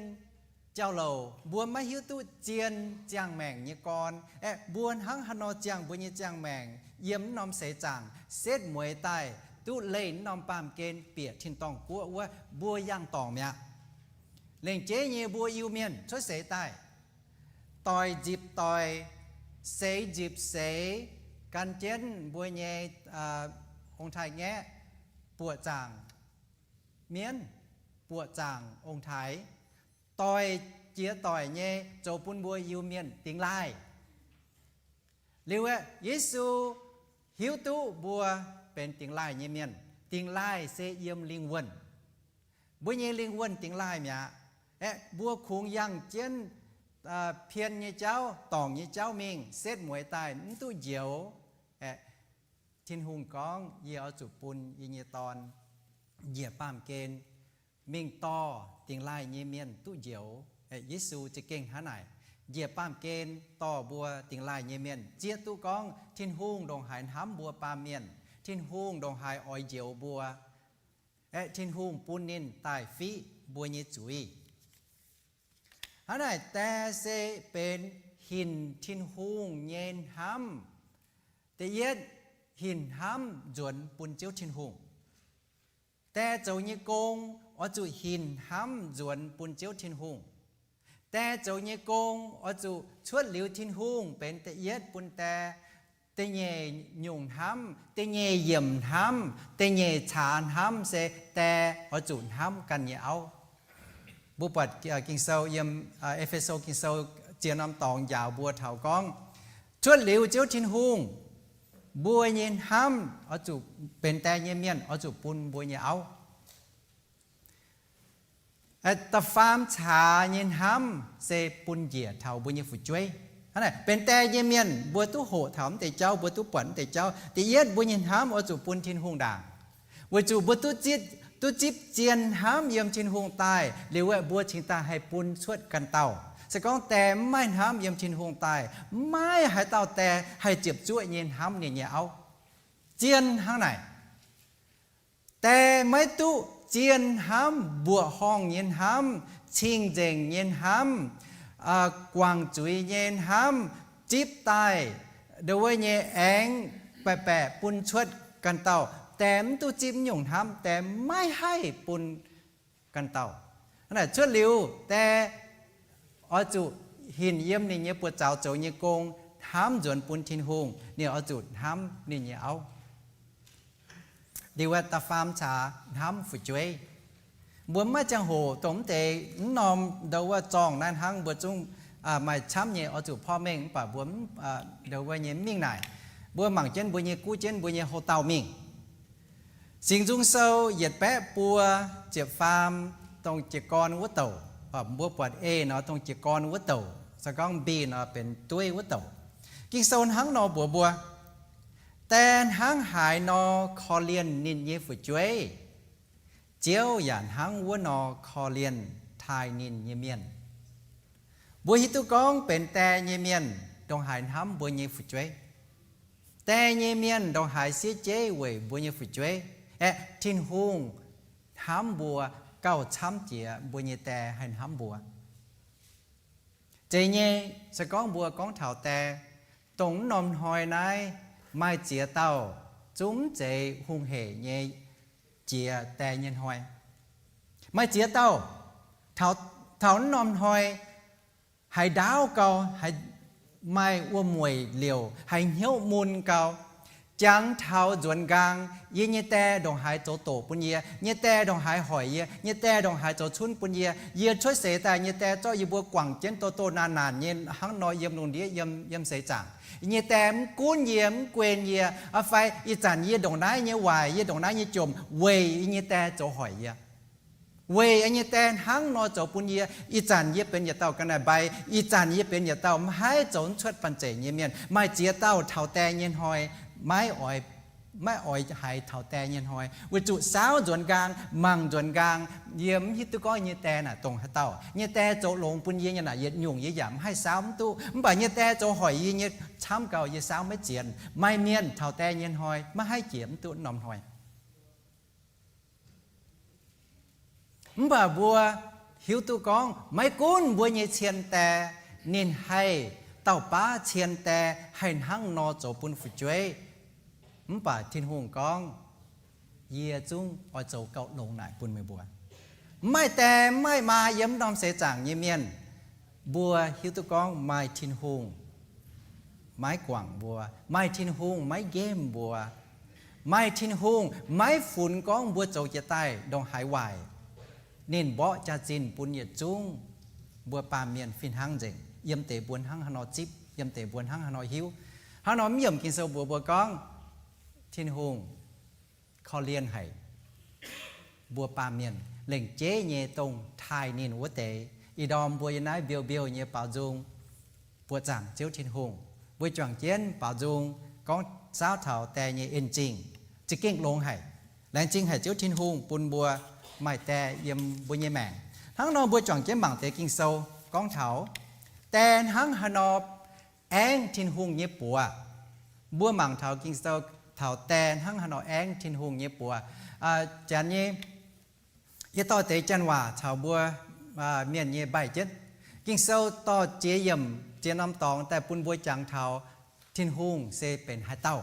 jauv-louc, mbuo maiv hiuv duqv zien ziangh maengc nyei gorn, aeqv, mbuo hnangv haaix nor ziangh mbuo nyei ziangh maengc yiem mv norm seix zaangc, setv mueiz daaih duqv leih mv norm baamh gen bieqc tin-dorngh guoqv wuov, mbuo yangh dorngc mi'aqv. Lengc jeiv nyei mbuo Iu-Mienh cuotv seix daaih, doic nzipc doic, seix nzipc seix, gan jienv mbuo nyei ong-taaix-ngaeqv, buoqc zaangc mienv, buoqc zaangc ong-taaix, doic jiex doic nyei zoux bun mbuo Iu-Mienh dingx laaih. Liuz aeqv, Yesu hiuv duqv mbuo benx dingx laaih nyei mienh. Dingx laaih se yiem lingh wuonh. Mbuo nyei lingh wuonh dingx laaih mi'aqv. Aeqv, mbuo kungx yangh jienv pien nyei jauv, dorngc nyei jauv mingh, setv mueiz daaih mv duqv njoux. Aeqv, Tin-Hungh gorngv, yie oix zuqc bun yie nyei Dorn njiec baamh gen mingh dorh dingx laaih nyei mienh duqv njoux. Aeqv, Yesu za'gengh hnangv naaic njiec baamh gen dorh mbuo dingx laaih nyei mienh zieqv duqv gorngv Tin-Hungh ndongc haaix hnamv mbuo baamh mienh, Tin-Hungh ndongc haaix oix njoux mbuo. Aeqv, Tin-Hungh bun ninh daaih fiqv mbuo nyei zuiz. Hnangv naaic die se benx hinc Tin-Hungh nyei hnamv. Da'yietv, hinc hnamv nzuonx bun Ziouv Tin-Hungh. Die zoux nyei gong oix zuqc hinc hnamv nzuonx bun Ziouv Tin-Hungh. Die zoux nyei gong oix zuqc cuotv liuz Tin-Hungh benx da'yietv bun die, da'nyeic nyungc hnamv, da'nyeic yiemc hnamv, da'nyeic caax hnamv se die oix zuqc hnamv ganh nyei auv. Mbuo buatc Ging-Sou yiem E^fe^so Ging-Sou ziex norm dorngx njaaux mbuo taux gorngv, cuotv liuz Ziouv Tin-Hungh, mbuo nyei hnamv oix zuqc, benx die nyei mienh oix zuqc bun mbuo nyei auv. Da'faam caax nyei hnamv se bun njiec taux mbuo nyei fu'jueiv. Hnangv naaic, benx die nyei mienh mbuo duqv hoqc taux mv deix jauv, mbuo duqv buatc mv deix jauv. Da'yietv, mbuo nyei hnamv oix zuqc bun Tin-Hungh ndaangc, weic zuqc mbuo duqv zipv, duqv zipv zien hnamv yiem Tin-Hungh daaih liuz, mbuo cingx daaih haih bun cuotv ganh dauh. Se gorngv die mv maaih hnamv yiem Tin-Hungh daaih, maiv maaih haaix dauh die haih ziepc zuoqv nyei hnamv ninh nyei auv. Zien hnangv naaic. Die maiv duqv zien hnamv, mbuoqc horngh nyei hnamv, cing-nzengc nyei hnamv, guangc zuiz nyei hnamv, zipv daaih ndongc wuov nyei aengx baeqc baeqc bun cuotv ganh dauh. Die mv duqv zipv nyungc hnamv, die maiv haih bun ganh dauh. Hnangv naaic cuotv liuz, die oix zuqc hinc yiem ninh nyei buoz-zaux zoux nyei gong, hnamv nzuonx bun Tin-Hungh. Ninh oix zuqc hnamv ninh nyei auv. Liuz da'faam caax hnamv fu'jueiv. Mbuo maiv ziangh hoc dongh mv deix mv norm ndau wuov zorngh naaiv hnangv, mbuo zungv maaih camv nyei oix zuqc porv mengh, mv baac mbuo ndau wuov nyei mingh naaic, mbuo mangc jienv mbuo nyei, guv jienv mbuo nyei houc dauh mingh. Singx Nzung Sou yietc baeqv buo ziepc faam, dongh jiez gorn wuov douc, mbuo buatc ei nor dongh jiez gorn wuov douc, se gorngv mbi nor benx dueiv wuov douc. Ging-Sou hnangv nor mbuox mbuo, die hnangv haaix nor korv-lienh ninh nyei fu'jueiv, Ziouv yaac hnangv wuov nor korv-lienh taaih ninh nyei mienh. Mbuo hiuv duqv gorngv benx die nyei mienh ndongc haaix hnamv mbuo nyei fu'jueiv. Die nyei mienh ndongc haaix siev jeiv weic mbuo nyei fu'jueiv. Aeqv, Tin-Hungh hnamv mbuo gauh camv jiex mbuo nyei die haih hnamv mbuo. Zeiz nyei, se gorngv mbuo gorngv taux die, dongh mv norm hnoi naaiv maaih ziex dauh zungv mv zeiz hungh heic nyei jiex die nyei hnoi. Maaih ziex dauh taux mv norm hnoi haiz ndaauv gau, haiz maaih wuom-mueic liouc, haiz hnyouv mun gau, jangx taux nzuonx nqaang, yie nyei die ndongc haaix zoux doqc bun yie, nyei die ndongc haaix hoic yie, nyei die ndongc haaix zoux cunv bun yie. Yie cuotv seix daaih nyei die zorqv yie mbuo guangc jienv doh doh naanc naanc nyei hnangv nor yiem lungh ndiev, yiem seix zaangc. Nyei die mv gunv yie, mv guen yie, fai ih zanc yie ndongc naaiv nyei waaic, yie ndongc naaiv nyei jomc, weic yie nyei die zoux hoic yie. Weic yie nyei die hnangv nor zoux bun yie, ih zanc yie benx yietc dauh ga'naaiv-mbai, ih zanc yie benx yietc dauh maiv haih zoux cuotv banh zeic nyei mienh. Maaih ziex dauh taux die nyei hnoi, maiv oix, maiv oix haiz taux die nyei hnoi, weic zuqc saauv nzuonx nqaang, mangc nzuonx nqaang, yie mv hiuv duqv gorngv nyei die naaic dongh haaix dauh. Nyei die zoux longx bun yie nyei naaic yietc nyungc yie yaac mv haih saauv mv duqv, mv baac nyei die zoux hoic yie nyei camv gau yie saauv maiv zienx. Maaih mienh taux die nyei hnoi maiv haih jiex mv duqv norm hnoi. Mv baac mbuo hiuv duqv gorngv maiv gunv mbuo nyei cien die, ninh haih, dauh baav cien die haih hnangv nor zoux bun fu'jueiv, mv baac Tin-Hungh gorngv, yie zungv oix zoux gauh longx naaic bun meih mbuo. Mv maaih die mv maaih maa yiem norm seix zaangc nyei mienh, mbuo hiuv duqv gorngv maaih Tin-Hungh maiv guangc mbuo, maaih Tin-Hungh maiv nqemh mbuo, maaih Tin-Hungh maiv funx gorngv mbuo zoux jiex daaih ndongc haaix waaic, ninh mborqv jaax-zinh bun yietc zungv mbuo baamh mienh fih hnangv nzengc, yiem deix mbuo hnangv haaix nor zipv, yiem deix mbuo hnangv haaix nor hiuv. Hnangv nor mv yiemc Ging-Sou mbuox mbuo gorngv, Tin-Hungh korv-lienh haic mbuo baamh mienh, lengc jeiv nyei dongh taaih ninh wuov deix. Ih ndorm mbuo yiem naaiv mbiouh mbiouh nyei baaux nzung, buoqc zaangc Ziouv Tin-Hungh. Mbuo juangc jienv baaux nzung gorngv saauv taux die nyei en-zingh, za'gengh longx haic. Laengz zingh haic Ziouv Tin-Hungh bun mbuo maaih die yiem mbuo nyei maengc. Hnangv nor mbuo juangc jienv mangc deix Ging-Sou gorngv taux die hnangv haaix nor aengv Tin-Hungh nyei buoz. Mbuo mangc taux Ging-Sou taux die hnangv haaix nor aengv Tin-Hungh nyei buoz. Janx nyei, yie dorh deix janx waac caux mbuo mienh nyei mbaih jienv. Ging-Sou dorh ziex yiemc ziex norm dorngx daaih bun mbuo jangx taux Tin-Hungh se benx haaix dauh.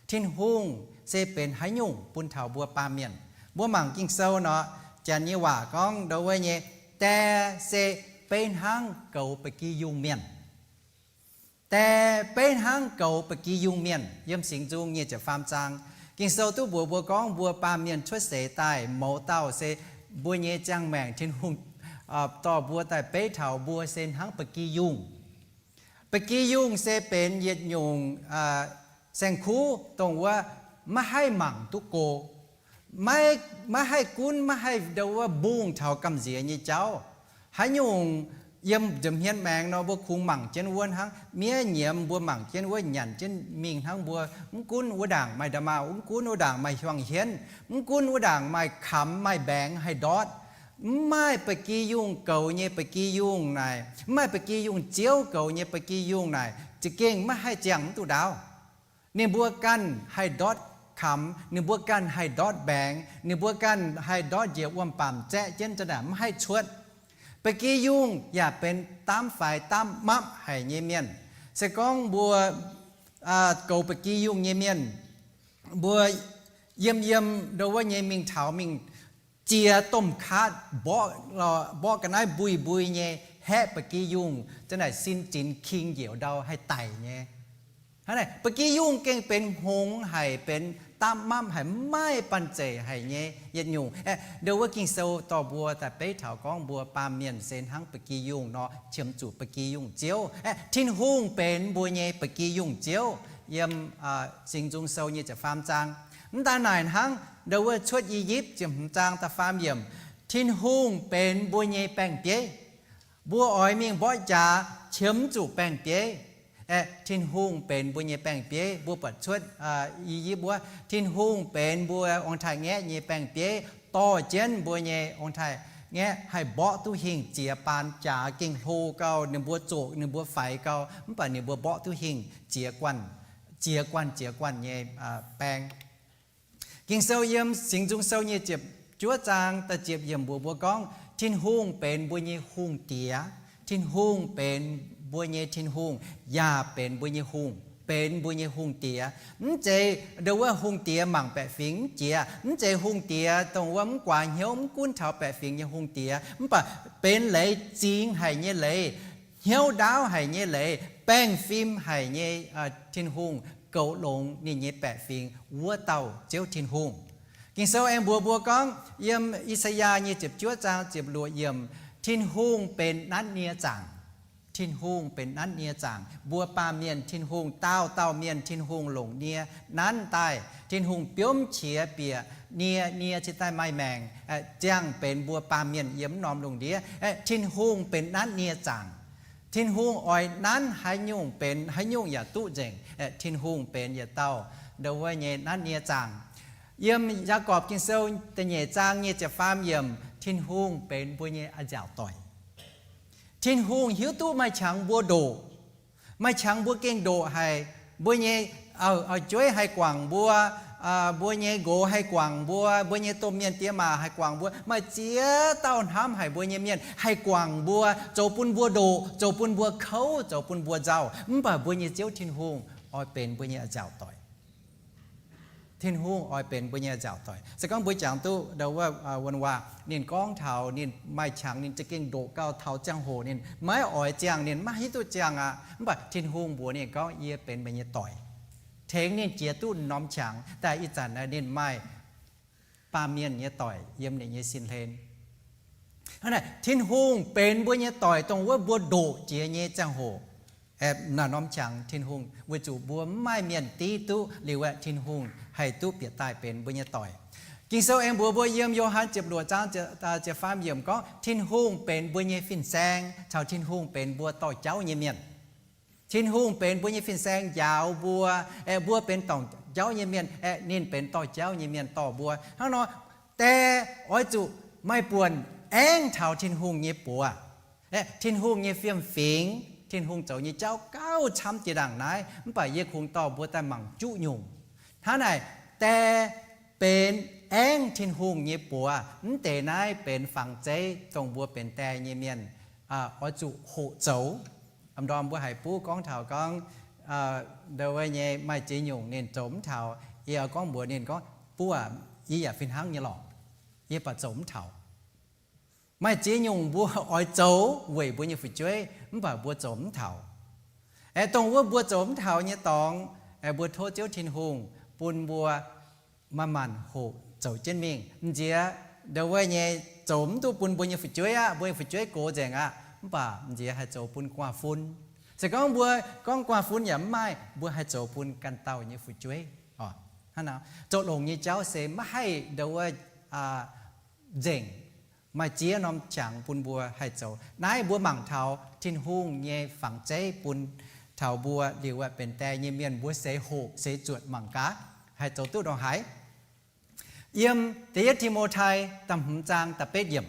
Tin-Hungh se benx haaix nyungc bun taux mbuo baamh mienh. Mbuo mangc Ging-Sou nor, janx nyei waac gorngv ndo wuov nyei, die se beiv hnangv goux ba'gi yungh mienh. Die beiv hnangv goux ba'gi yungh mienh. Yiem Singx Nzung nyei ziepc faam zaang, Ging-Sou duqv mbuox mbuo gorngv mbuo baamh mienh cuotv seix daaih mouz dauh se mbuo nyei ziangh maengc Tin-Hungh dorh mbuo daaih beiv taux mbuo se hnangv ba'gi yungh. Ba'gi yungh se benx yietc nyungc saeng-kuv dongh wuov maiv haih mangc duqv go. Maiv haih gunv, maiv haih ndo wuov mbungh taux gamh nziex nyei jauv. Haaix nyungc yiem nza'hmien maengx nor mbuo kungx mangc jienv wuov hnangv. Miev nyiemz mbuo mangc jienv wuov, nyanc jienv mingh hnangv mbuo. Mv gunv wuov ndaangc maaih nda'maauh, mv gunv wuov ndaangc maaih hiuang hienv, mv gunv wuov ndaangc maaih kamx maaih mbaengx haih ndortv, mv maaih ba'gi yungh goux nyei ba'gi yungh naaic, mv maaih ba'gi yungh ziouv goux nyei ba'gi yungh naaic, za'gengh maiv haih ziangh mv duqv ndaauv. Ninh mbuo ganh haih ndortv kamx, ninh mbuo ganh haih ndortv mbaengx, ninh mbuo ganh haih ndortv njiec wuom-baamc zaeqv jienv za'naaic mv haih cuotv. Ba'gi yungh yaac benx daamv faix daamv mapv haic nyei mienh. Se gorngv mbuo goux ba'gi yungh nyei mienh, mbuo yiem yiem ndo wuov nyei mingh taux mingh ziex domh kaatv mborqv ga'naaiv mbui mbui nyei, haeqv ba'gi yungh za'naaic sin zinx king njiec ndau haih daic nyei. Hnangv naaic ba'gi yungh gengh benx hngongx haic, benx daamv mapv haic, maiv banh zeic haic nyei yietc nyungc. Aeqv, ndo wuov Ging-Sou dorh mbuo daaih beiv taux gorngv mbuo baamh mienh se hnangv ba'gi yungh nor, qiemx zuqc ba'gi yungh ziouv. Aeqv, Tin-Hungh benx mbuo nyei ba'gi yungh ziouv. Yiem Singx Nzung Sou nyei ziepc faam zaang. Mv daan naaic hnangv, ndo wuov Cuotv I^yipv ziepc hmz zaang da'faam yiemc, Tin-Hungh benx mbuo nyei baeng-bieiv. Mbuo oix mingh mborqv jaax qiemx zuqc baeng-bieiv. Aeqv, Tin-Hungh benx mbuo nyei baeng-bieiv. Mbuo buatc Cuotv I^yipv wuov, Tin-Hungh benx mbuo ong-taaix-ngaeqv nyei baeng-bieiv, dorh jienv mbuo nyei ong-taaix-ngaeqv haih mborqv duqv hingh ziex baan jaax, gengh hlo gau, ninh mbuo zoqc, ninh mbuo faix gau, mv baac ninh mbuo mborqv duqv hingh ziex guanh, ziex guanh ziex guanh nyei baeng. Ging-Sou yiem Singx Nzung Sou nyei ziepc juov zaang da'ziepc yiemc mbuox mbuo gorngv, Tin-Hungh benx mbuo nyei hungh diex. Tin-Hungh benx mbuo nyei Tin-Hungh, yaac benx mbuo nyei hungh, benx mbuo nyei hungh diex. Mv zeiz ndo wuov hungh diex mangc baeqc fingx mv jiex, mv zeiz hungh diex dongh wuov mv guaax hnyouv mv gunv taux baeqc fingx nyei hungh diex, mv baac benx leiz zingx haic nyei leiz, hnyouv ndaauv haic nyei leiz, baengh fim haic nyei Tin-Hungh, goux longx ninh nyei baeqc fingx wuov dauh Ziouv Tin-Hungh. Ging-Sou aengx mbuox mbuo gorngv yiem I^saa^yaa nyei ziepc juov zaang ziepc luoqc yiemc, Tin-Hungh benx nanv nie zaangc. Tin-Hungh benx nanv nie zaangc. Mbuo baamh mienh Tin-Hungh, dauh dauh mienh Tin-Hungh longc nie nanv daaih. Tin-Hungh biomv qiex bieqc nie, nie cingx daaih maaih maengc, ziangh benx mbuo baamh mienh yiem norm lungh ndiev. Tin-Hungh benx nanv nie zaangc. Tin-Hungh oix nanv haaix nyungc benx haaix nyungc yaac duqv nzengc. Tin-Hungh benx yietc dauh ndo wuov nyei nanv nie zaangc. Yiem Yaagorpc Ging-Sou da'nyeic zaang nyei ziepc faam yiemc, Tin-Hungh benx mbuo nyei a'nziaauc doic. Tin-Hungh hiuv duqv maaih qangx mbuo ndoqc. Maaih qangx mbuo gengh ndoqc haic. Mbuo nyei auv-jueiv haih guangc mbuo, mbuo nyei nqox haih guangc mbuo, mbuo nyei domh mienh diex maac haih guangc mbuo. Maaih ziex dauh hnamv haic mbuo nyei mienh haih guangc mbuo, zoux bun mbuo ndoqc, zoux bun mbuo kouv, zoux bun mbuo nzauh. Mv baac mbuo nyei Ziouv Tin-Hungh oix benx mbuo nyei a'nziaauc doic. Tin-Hungh oix benx mbuo nyei a'nziaauc doic. Se gorngv mbuo jangx duqv ndo wuov wuonh waac, ninh gorngv taux ninh maaih qangx ninh za'gengh ndoqc gau, taux ziangh hoc ninh maiv oix ziangh, ninh maiv hiuv duqv ziangh aqv. Mv baac Tin-Hungh mbuox ninh gorngv, Yie benx meih nyei doic. Tengx ninh jiex duqv norm qangx daaih, ih zanc ninh maaih baamh mienh nyei doic yiem ninh nyei sin hlen. Hnangv naaic, Tin-Hungh benx mbuo nyei doic dongh wuov mbuo ndoqc jiex nyei ziangh hoc, naaiv norm qangx Tin-Hungh, weic zuqc mbuo mv maaih mienh div duqv liuz aeqv, Tin-Hungh haih duqv bieqc daaih benx mbuo nyei doic. Ging-Sou aengx mbuox mbuo yiem Yo^han ziepc luoqc zaang ziepc faam yiemc gorngv, Tin-Hungh benx mbuo nyei fin-saeng caux Tin-Hungh benx mbuo dorh jauv nyei mienh. Tin-Hungh benx mbuo nyei fin-saeng njaaux mbuo, aeqv, mbuo benx dorh jauv nyei mienh, aeqv, ninh benx dorh jauv nyei mienh dorh mbuo. Hnangv nor, die oix zuqc maaih buonc aengv taux Tin-Hungh nyei buoz. Aeqv, Tin-Hungh nyei fiem-fingx, Tin-Hungh zoux nyei jauv gauh camv jiex ndaangc naaiv, mv baac yie kungx dorh mbuo daaih mangc juqv nyungc. Hnangv naaic, die benx aengv Tin-Hungh nyei buoz. Mv deix naaiv benx fangx zeiv dongh mbuo benx die nyei mienh oix zuqc hoqc zoux. A'ndorm mbuo haiz buv gorngv taux gorngv ndo wuov nyei maaih ziex nyungc ninh zoux mv taux, yie oix gorngv mbuox ninh gorngv, Buv aac, yie yaac fih hnangv nyei lorqc. yie baac zoux mv taux. Maaih ziex nyungc mbuo oix zoux weic mbuo nyei fu'jueiv, mv baac mbuo zoux mv taux. Aeqv, dongh wuov mbuo zoux mv taux nyei dorngx, aeqv, mbuo tov Ziouv Tin-Hungh bun mbuo manc-manc hoqc zoux jienv mingh. M'nziex ndongc wuov nyei zoux mv duqv bun mbuo nyei fu'jueiv aqv, mbuo nyei fu'jueiv gox nzengc aqv, mv baac m'nziex haih zoux bun gu'nguaaz-fun. Se gorngv mbuo gorngv gu'nguaaz-fun yaac mv maaih, mbuo haih zoux bun ganh dauh nyei fu'jueiv. Zoux longx nyei jauv se maiv haih ndongc wuov nzengc, maaih ziex norm qangx bun mbuo haih zoux. Naaiv mbuo mangc taux Tin-Hungh nyei fangx zeiv bun taux mbuo liuz, benx die nyei mienh mbuo seix hoqc seix zuotc mangc gaax haih zoux duqv ndongc haaix. Yiem Da'yietv Ti^mo^tai da'hmz zaang da'betv yiemc.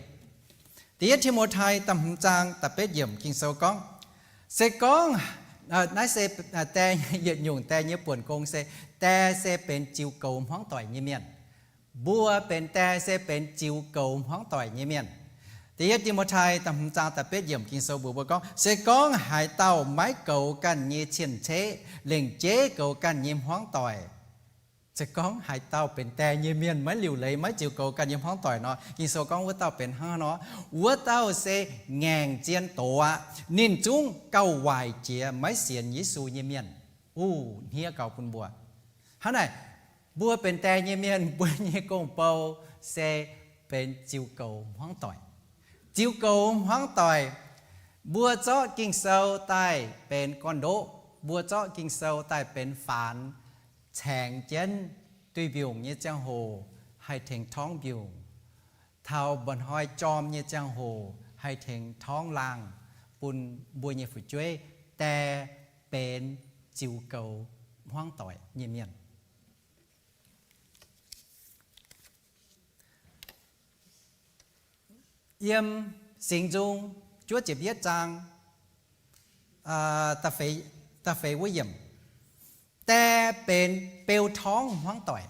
Da'yietv Ti^mo^tai da'hmz zaang da'betv yiemc Ging-Sou gorngv, se gorngv, naaiv se die, yietc nyungc die nyei buonc gong se, die se benx jiu goux hmuangv doic nyei mienh. Mbuo benx die se benx jiu goux hmuangv doic nyei mienh. Da'yietv Ti^mo^tai da'hmz zaang da'betv yiemc Ging-Sou mbuox mbuo gorngv, se gorngv haaix dauh maiv goux ganh nyei cien-ceqv, lengc jeiv goux ganh nyei hmuangv doic, se gorngv haaix dauh benx die nyei mienh maiv liuc leiz, maiv jiu goux ganh nyei hmuangv doic nor, Ging-Sou gorngv wuov dauh benx hnangv nor, wuov dauh se ngaengc zien doz aqv. Ninh zungv gauh waaic jiex maiv sienx Yesu nyei mienh. Uv, hniev gaux bun mbuo. Hnangv naaic, mbuo benx die nyei mienh mbuo nyei gong-bou se benx jiu goux hmuangv doic. Jiu goux hmuangv doic, mbuo zorqv Ging-Sou daaih benx gorn-ndoqv, mbuo zorqv Ging-Sou daaih benx faanx, caengx jienv duih mbiungc nyei ziangh hoc haih tengx torngv mbiungc, taux mba'hnoi jorm nyei ziangh hoc haih tengx torngv laangh, bun mbuo nyei fu'jueiv die benx jiu goux hmuangv doic nyei mienh. Yiem Singx Nzung juov ziepc yietv zaang da'feix wuov yiemc, die benx beu torngv hmuangv doic.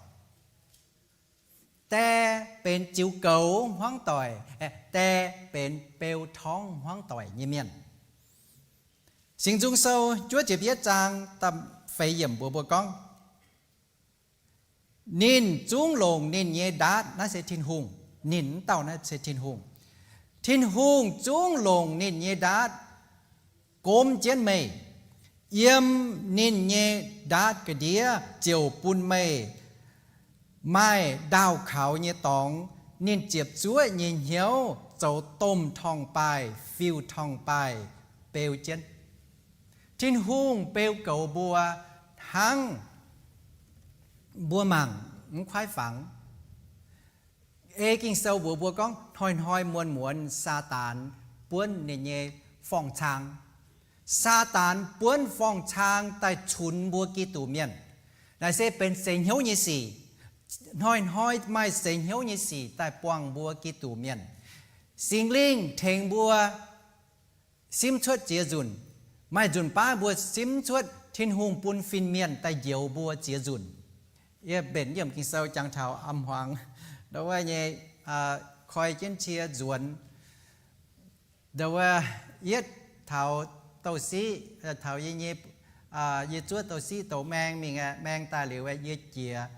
Die benx jiu goux hmuangv doic, die benx beu torngv hmuangv doic nyei mienh. Singx Nzung Sou juov ziepc yietv zaang da'feix yiemc mbuox mbuo gorngv, ninh zungv longc ninh nyei ndaatv, naaiv se Tin-Hungh, ninh mv dauh naaiv se Tin-Hungh. Tin-Hungh zungv longc ninh nyei ndaatv gomv jienv meih. Yiem ninh nyei ndaatv ga'ndiev ziouc bun meih maaih ndaauh kaux nyei dorngx. Ninh ziepc zuoqv nyei hnyouv zoux domh torngv-baaih, fiuv torngv-baaih beu jienv. Tin-Hungh beu goux mbuo hnangv mbuo mangc mv kuaaiv fangx. Ei Ging-Sou mbuox mbuo gorngv, hnoi-hnoi muonz-muonz Saadaan buonv ninh nyei forng-cang. Saadaan buonv forng-cang daaih cunx mbuo Giduc mienh. Naaiv se benx seix hnyouv nyei sic. Hnoi-hnoi maaih seix hnyouv nyei sic daaih buangh mbuo Giduc mienh. Singx Lingh tengx mbuo simv cuotv ziex nzunc. Maaih nzunc baav mbuo simv cuotv Tin-Hungh bun fin-mienh daaih njoux mbuo ziex nzunc. Yie mbenc yiem Ging-Sou jangx taux am hmuangx, ndau wuov nyei, koi jienv cie nzuonx. Ndau wuov yietv taux douz-siqv, taux yie nyei, yie zuov douz-siqv douz maeng mingh, maeng daaih liuz yie jiex,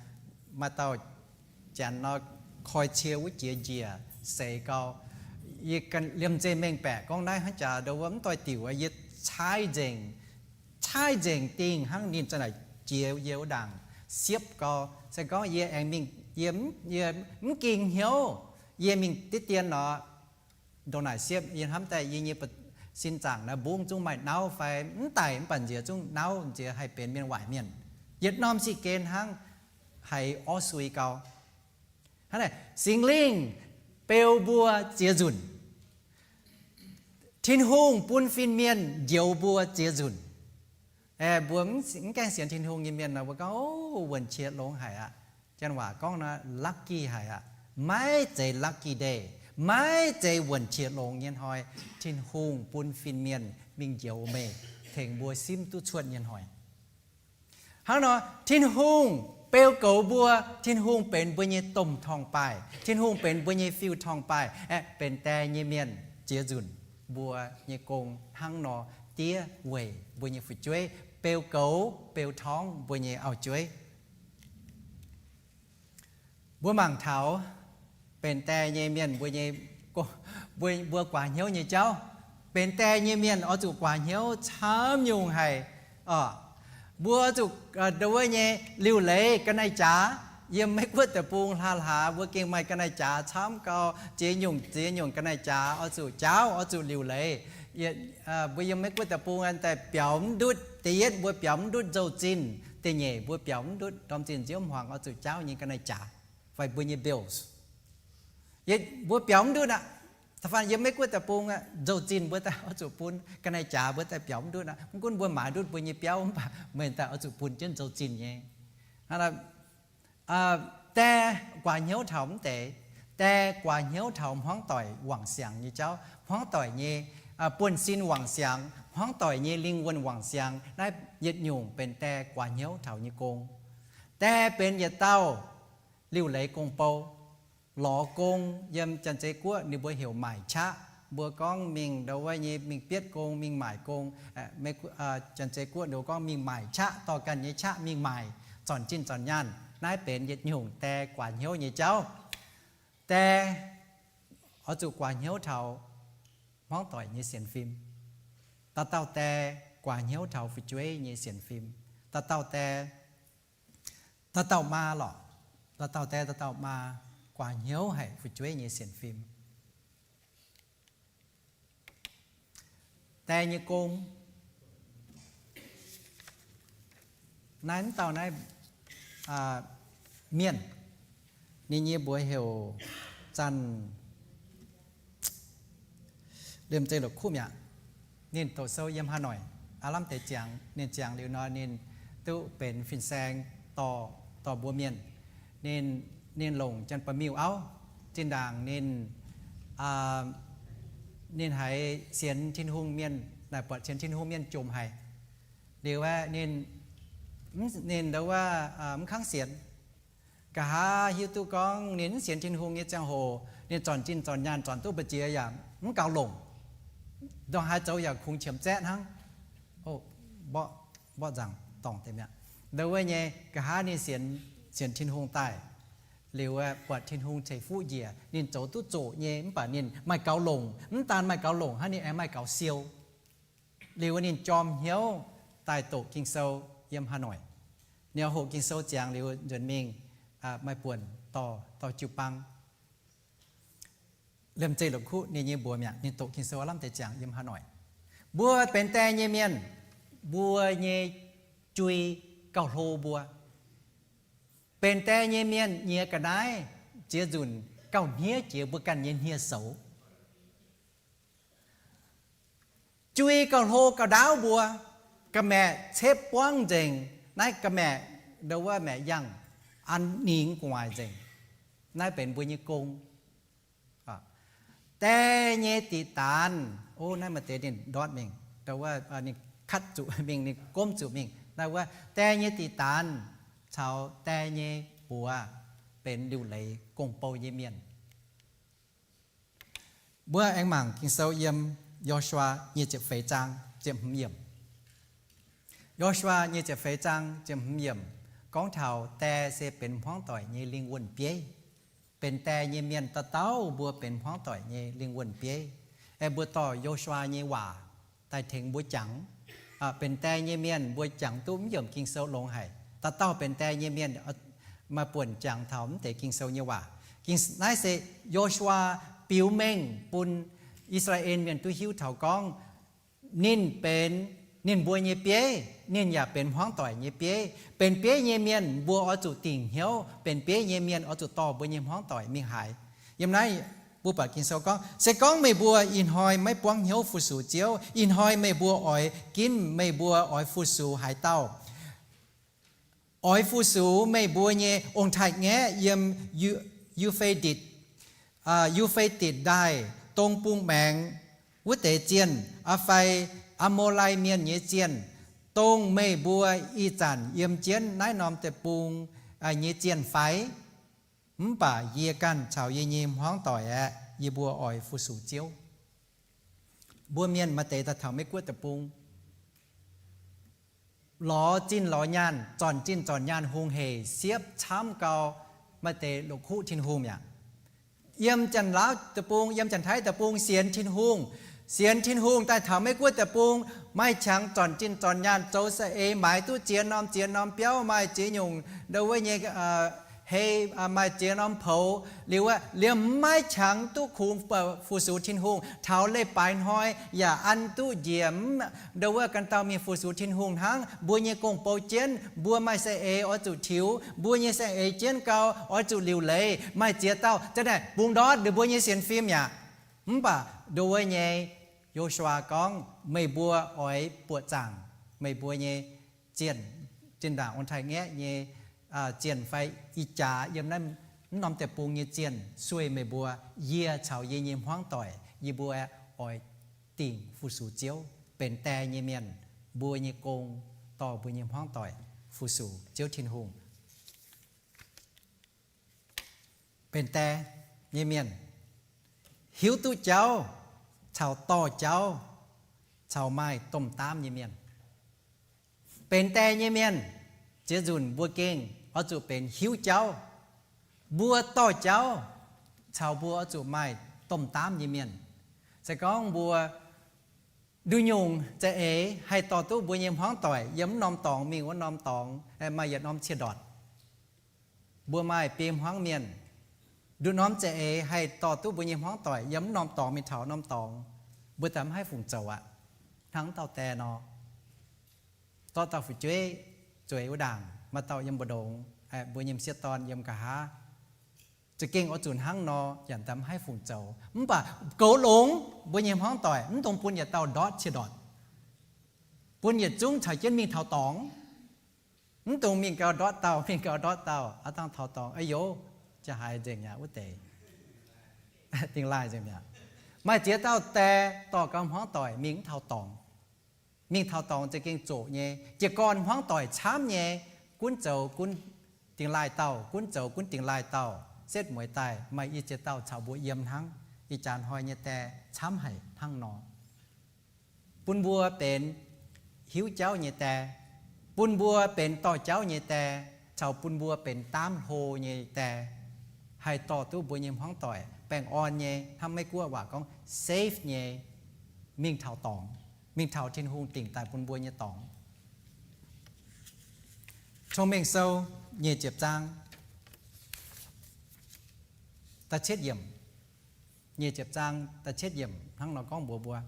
maaih dauh janx nor koi cie wuov jiex njiec seix gau. Yie liemh zeih mengh baeqc gorngv naaiv hnangv jaax ndau wuov mv doix-diuc, yie caaiv nzengc, caaiv nzengc dingh hnangv ninh za'naaic jiex yie wuov ndaangc siepv gau. Se gorngv yie aengx mingh, yie mv ging hnyouv, yie mingh diqv dien nor, ndongc naaic siepv, yie hnamv daaih yie nyei sin zaangc naaiv mbungv zungv maaih nauv fai mv daic mv baac nziex zungv nauv, nziex haih benx mienh waaic mienh. Yietc norm sic gen hnangv, haiz orv sui gau. Hnangv naaic, Singx Lingh beu mbuo ziex nzunc. Tin-Hungh bun fin-mienh njoux mbuo ziex nzunc. Mbuo mv gaengh sienx Tin-Hungh nyei mienh nor, mbuo gorngv, O, wuonh qiex longx haic aqv. Janx waac gorngv nor, lucky haic aqv. Maiv zeiz lucky day, maiv zeiz wuonh qiex longx nyei hnoi, Tin-Hungh bun fin-mienh mingh njoux meih, tengx mbuo simv duqv cuotv nyei hnoi. Hnangv nor, Tin-Hungh beu goux mbuo, Tin-Hungh benx mbuo nyei domh torngv-baaih, Tin-Hungh benx mbuo nyei fiuv-torngv-baaih, aeqv, benx die nyei mienh ziex nzunc. Mbuo nyei gong hnangv nor diev weic mbuo nyei fu'jueiv, beu goux beu torngv mbuo nyei auv-jueiv. Mbuo mangc taux Benx die nyei mienh mbuo nyei, mbuo guaax hnyouv nyei jauv. Benx die nyei mienh oix zuqc guaax hnyouv camv nyungc haic. Mbuo zuqc nduov nyei liuc leiz ga'naaiv jaax. Yiem Meiv Guoqv deic-bung hlaax-hlaax mbuo gengh maaih ga'naaiv jaax camv gau, ziex nyungc ziex nyungc ga'naaiv jaax oix zuqc jaauv, oix zuqc liuc leiz. Mbuo yiem Meiv Guoqv deic-bung daaih biaux mv ndutv. Da'yietv mbuo biaux mv ndutv nzou-zinh. Da'nyeic mbuo biaux mv ndutv ndorm-zinh nziouv hmuangx oix zuqc jaauv nyei ga'naaiv jaax fai mbuo nyei bills. Mbuo biaux mv ndutv aqv. Da'faanh yiem Meiv Guoqv deic-bung aqv, nzou-zinh mbuo daaih oix zuqc bun, ga'naaiv jaax mbuo daaih biaux mv ndutv aqv. Mv gunv mbuo maaiz ndutv mbuo nyei biauv, mv baac meih daaih oix zuqc bun jienv nzou-zinh nyei. Die guaax hnyouv taux mv deix. Die guaax hnyouv taux hmuangv doic wangc siangx nyei jauv, hmuangv doic nyei buonv-sin wangc siangx, hmuangv doic nyei lingh wuonh wangc siangx. Naaiv yietc nyungc benx die guaax hnyouv taux nyei gong. Die benx yietc dauh liuc leiz gong-bou. Lorz gong yiem Janx-Zei Guoqv ninh mbuo heuc maaic qaqv. Mbuo gorngv mingh nduov nyei mingh bietv gong, mingh maaic gong. Janx-Zei Guoqv ninh mbuo gorngv mingh maaic qaqv, dorh ganh nyei qaqv mingh maaic, zornc zinh zornc nyaanh. Naaiv benx yietc nyungc die guaax hnyouv nyei jauv. Die oix zuqc guaax hnyouv taux hmuangv doic nyei sienx fim. Dauh dauh die guaax hnyouv taux fu'jueiv nyei sienx fim. Dauh dauh die, dauh dauh maa lorqc, dauh dauh die, dauh dauh maa guaax hnyouv haic fu'jueiv nyei sienx fim. Die nyei gong. Naaiv mv dauh naaiv mienh, ninh nyei mbuox heuc Zanh Liemh Zeih La'kuqv mi'aqv. Ninh doqc sou yiem Hà Nội, aav lamh deix ziangx. Ninh ziangx liuz nor, ninh duqv benx fin-saeng dorh, dorh mbuo mienh. Ninh, ninh longc Janx-Ba'miuh auv. Zinh ndaangc ninh, ninh haiz sienx Tin-Hungh mienh, naaic buatc sienx Tin-Hungh mienh jomc haic. Liuz aeqv, ninh, ninh nduov wuov mv kangv sienx. Nqa'haav hiuv duqv gorngv ninh mv sienx Tin-Hungh nyei ziangh hoc, ninh zornc zinh zornc nyaanh zornc duqv mbu'ziex yaac mv gaux longc. Ndongc haaix zoux yaac kungx qiemx zaeqv hnangv. Mborqv, mborqv nzaangc dorngc deix mi'aqv. Nduov wuov nyei, nqa'haav ninh sienx, sienx Tin-Hungh daaih, liuz aeqv, buatc Tin-Hungh ceix fuqv njiec, ninh zoux duqv zoqc nyei, mv baac ninh maaih gaux longc. Mv daan maaih gaux longc hnangv, ninh aengx maaih gaux siou. Liuz ninh jorm hnyouv daaih doqc Ging-Sou yiem Hà Nội. Ninh hoqc Ging-Sou ziangx liuz nzuonx mingh, maaih buonc dorh, dorh jiu-baang. Liemh Zeih La'kuqv ninh nyei mbuox mi'aqv, ninh doqc Ging-Sou aav lamh deix ziangx yiem Hà Nội. Mbuo benx die nyei mienh, mbuo nyei jui gauh hlo mbuo. Benx die nyei mienh nyiex ga'naaiv ziex nzunc gauh hniev jiex mbuo ganh nyei hniev-soux. Jui gauh hlo gauh ndaauv mbuo, ga'maeqc cepv buangv nzengc. Naaiv ga'maeqc nduov wuov maeqc yangh an ningx gu'nguaaic nzengc. Naaiv benx mbuo nyei gong. Die nyei diqc daanz, o, naaiv maaih deix ninh ndortv mingh, nduov wuov ninh katv zuqc mingh, ninh gomv zuqc mingh. Naaiv wuov die nyei diqc daanz caux die nyei buoz benx liuc leiz gong-bou nyei mienh. Mbuo aengx mangc Ging-Sou yiem Yo^su^waa nyic ziepc feix zaang ziepc hmz yiemc. Yo^su^waa nyic ziepc feix zaang ziepc hmz yiemc gorngv taux die se benx hmuangv doic nyei lingh wuonh bieiv. Benx die nyei mienh dauh dauh mbuo benx hmuangv doic nyei lingh wuonh bieiv. Aeqv, mbuo dorh Yo^su^waa nyei waac daaih tengx mbuo jangx. Benx die nyei mienh mbuo jangx duqv mv yiemc Ging-Sou longx haic. Dauh dauh benx die nyei mienh maaih buonc jangx taux mv deix Ging-Sou nyei waac. Naaiv se Yo^su^waa biux mengh bun I^saa^laa^en Mienh duqv hiuv taux gorngv ninh benx ninh mbuo nyei bieiv, ninh yaac benx hmuangv doic nyei bieiv. Benx bieiv nyei mienh mbuo oix zuqc dingc hnyouv. Benx bieiv nyei mienh oix zuqc dorh mbuo nyei hmuangv doic mingh haaix. Yiem naaiv mbuo buatc Ging-Sou gorngv, se gorngv meih mbuo ih hnoi maiv buangv hnyouv fu-sux Ziouv, ih hnoi meih mbuo oix ginv meih mbuo oix fu-sux haaix dauh? Oix fu-sux meih mbuo nyei ong-taaix-ngaeqv yiem Yu, Yu^fe^ditc, Yu^fe^ditc Ndaaih dong bung maengx wuov deix zienh, fai Aa^mo^lai Mienh nyei zienh, dongh meih mbuo ih zanc yiem jienv naaiv norm deic-bung nyei zienh fai? Mv baac yie ganh caux yie nyei hmuangv doic aeqv, yie mbuo oix fu-sux Ziouv. Mbuo mienh maaih deix daaih taux Meiv Guoqv deic-bung, lorz zinh lorz nyaanh, zornc zinh zornc nyaanh hungh heic siepv camv gau, maaih deix la'kuqv Tin-Hungh mi'aqv. yiem Janx-Laauv deic-bung, yiem Janx-Taiv deic-bung sienx Tin-Hungh. Sienx Tin-Hungh daaih taux Meiv-Guoqv deic-bung, maaih qangx zornc zinh zornc nyaanh, zoux saeng-eix, maaiz duqv ziex norm ziex norm biauv, maaih ziex nyungc ndo wuov nyei hei, maaih ziex norm poux. Liuz aeqv, liemh maiv qangx duqv kungx fu-sux Tin-Hungh. Taux leiz-baaix hnoi yaac an duqv njiec mv ndo wuov ganh dauh mingh fu-sux Tin-Hungh hnangv. Mbuo nyei gong-bou jienv, mbuo maaih saeng-eix oix zuqc tiux. Mbuo nyei saeng-eix jienv gau, oix zuqc liuc leiz. Maaih ziex dauh za'naaic bungx ndortv ninh mbuo nyei sienx fim aqv. Mv baac ndo wuov nyei Yo^su^waa gorngv, meih mbuo oix buoqc zaangc meih mbuo nyei zienh, zinh ndaangc ong-taaix-ngaeqv nyei zienh fai ih jaax yiem naaiv mv norm deic-bung nyei zienh sueih meih mbuo. Yie caux yie nyei hmuangv doic, yie mbuo oix dingc fu-sux Ziouv. Benx die nyei mienh, mbuo nyei gong dorh mbuo nyei hmuangv doic fu-sux Ziouv Tin-Hungh. Benx die nyei mienh, hiuv duqv jauv caux dorh jauv caux maaih domh daamv nyei mienh. Benx die nyei mienh, ziex nzunc mbuo gengh oix zuqc benx hiuv jauv, mbuo dorh jauv caux mbuo oix zuqc maaih domh daamv nyei mienh. Se gorngv mbuo nduqc nyungc za'eix haih dorh duqv mbuo nyei hmuangv doic yiem mv norm dorngx mingh wuov norm dorngx, maaih yietc norm ciex ndortc, mbuo maaih biei hmuangv mienh. Nduqc norm za'eix haih dorh duqv mbuo nyei hmuangv doic yiem mv norm dorngx mingh taux norm dorngx, mbuo daaih mv haih fungc zoux aqv. Hnangv dauh die nor, dorh dauh fu'jueiv zueiz wuov ndaangc, maaih dauh yiem mbu'ndongx, mbuo nyei m'sieqv dorn yiem nqa'haav. Za'gengh oix zuqc hnangv nor yaac daaih mv haih fungc zoux. Mv baac goux longx mbuo nyei hmuangv doic, mv dungx bun yietc dauh ndortv ciex ndortc, bun yietc zungv caux jienv mingh taux dorngx. Mv dungx mingh gau ndortv dauh, mingh gau ndortv dauh, aav dangh taux dorngx, a'yoh, jaa haiz nzengc mi'aqv wuov deix, dingh laaih nzengc mi'aqv. Maaih ziex dauh die dorh gau hmuangv doic mingh mv taux dorngx. Mingh taux dorngx za'gengh zoqc nyei. Jiez gorn hmuangv doic camv nyei, gunv zoux gunv dingh laaih dauh, gunv zoux gunv dingh laaih dauh. Setv mueiz daaih maaih i ziex dauh caux mbuo yiem hnangv. Ih jaax hnoi nyei die camv haic hnangv nor. Bun mbuo benx hiuv jauv nyei die, bun mbuo benx dorh jauv nyei die, caux bun mbuo benx daamv hlo nyei die, haih dorh duqv mbuo nyei hmuangv doic baengh orn nyei, hnangv Meiv-Guoqv waac gorngv safe nyei, mingh taux dorngx, mingh taux Tin-Hungh dingc daaih bun mbuo nyei dorngx. Cong-Mengh Sou nyic ziepc zaang da'cietv yiemc, nyic ziepc zaang da'cietv yiemc hnangv nor gorngv mbuox mbuo,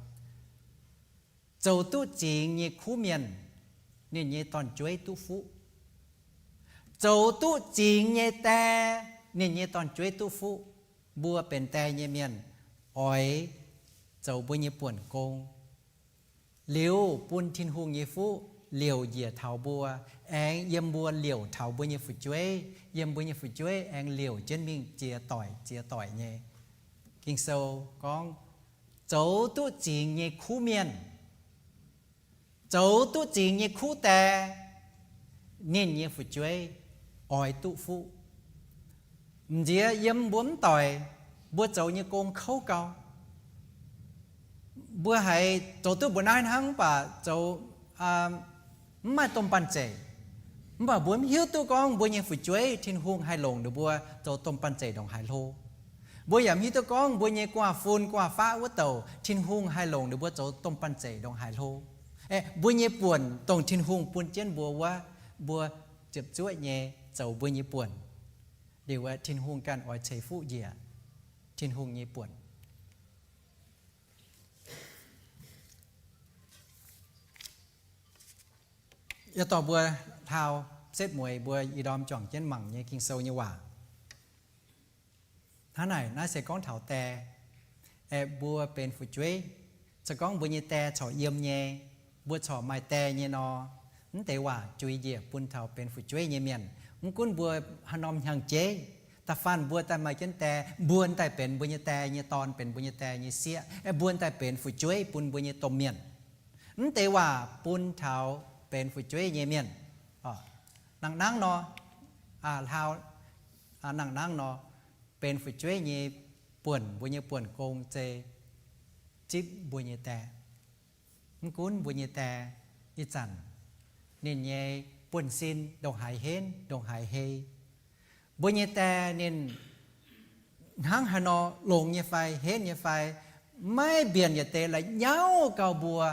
zoux duqv zingx nyei kuv mienh, ninh nyei dorn-jueiv duqv fuqv. Zoux duqv zingx nyei die, ninh nyei dorn-jueiv duqv fuqv. Mbuo benx die nyei mienh oix zoux mbuo nyei buonc gong, liuz bun Tin-Hungh nyei fuqv liouc njiec taux mbuo, aengx yiem mbuo liouc taux mbuo nyei fu'jueiv, yiem mbuo nyei fu'jueiv aengx liouc jienv mingh ziex doic ziex doic nyei. Ging-Sou gorngv, zoux duqv zingx nyei kuv mienh, zoux duqv zingx nyei kuv die, ninh nyei fu'jueiv oix duqv fuqv. M'nziex yiem mbuo mv doic, mbuo zoux nyei gong kouv gau. Mbuo haiz zoux duqv mbuoqc naaiv hnangv mv baac zoux mv maaih domh banh zeic. Mv baac mbuo mv hiuv duqv gorngv mbuo nyei fu'jueiv Tin-Hungh haih longc ninh mbuo zoux domh banh zeic ndongc haaix hlo. Mbuo yaac mv hiuv duqv gorngv mbuo nyei gu'nguaaz-fun gu'nguaaz-faqv wuov douc Tin-Hungh haih longc ninh mbuo zoux domh banh zeic ndongc haaix hlo. Aeqv, mbuo nyei buonc dongh Tin-Hungh bun jienv mbuo wuov, mbuo ziepc zuoqv nyei zoux mbuo nyei buonc. Liuz aeqv, Tin-Hungh ganh oix ceix fuqv njiec Tin-Hungh nyei buonc. Yie dorh mbuo hlaau setv mueiz mbuo ih ndorm juangc jienv mangc nyei Ging-Sou nyei waac. Hnangv naaic, naaiv se gorngv taux die. Aeqv, mbuo benx fu'jueiv, se gorngv mbuo nyei die corc yiem nyei, mbuo corc maaih die nyei nor, mv deix waac juix njiec bun taux benx fu'jueiv nyei mienh. Mv gunv mbuo haaix norm hnyangx-jeiv, da'faanh mbuo daaih maaih jienv die, mbuo daaih benx mbuo nyei die nyei dorn, benx mbuo nyei die nyei sieqv, aeqv, mbuo daaih benx fu'jueiv bun mbuo nyei domh mienh. Mv deix waac bun taux benx fu'jueiv nyei mienh. Nangh nangv nor, hlaau, nangh nangv nor, benx fu'jueiv nyei buonc, mbuo nyei buonc gong se zipv mbuo nyei die. Mv gunv mbuo nyei die ih zanc ninh nyei buonv-sin ndongc haaix henv, ndongc haaix hei, mbuo nyei die ninh hnangv haaix nor, longx nyei fai henv nyei fai, maiv mbienc yietc deix la'nyauv gau mbuo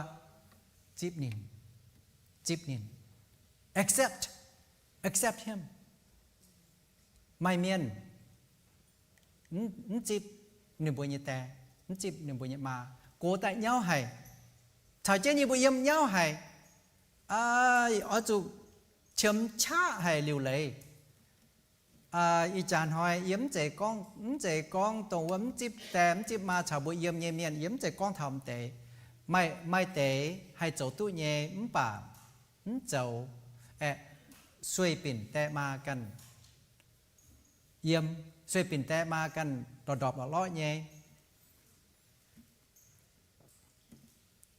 zipv ninh, zipv ninh, accept, accept him. Maaih mienh mv zipv ninh mbuo nyei die, mv zipv ninh mbuo nyei maa, gox daaih nyauv haic, caux jienv yie mbuo yiem nyauv haic, oix zuqc qiemx qaqv haic liuc leiz. Ih jaax hnoi yie mv zeiz gorngv, mv zeiz gorngv dongh wuov mv zipv die mv zipv maa caux mbuo yiem nyei mienh, yie mv zeiz gorngv taux m'deix. Maaih, maaih deix haih zoux duqv nyei mv baac mv zoux, aeqv, sueih binc die maa ganh yiem, sueih binc die maa ganh ndorpc ndorpc lorqc lorqc nyei.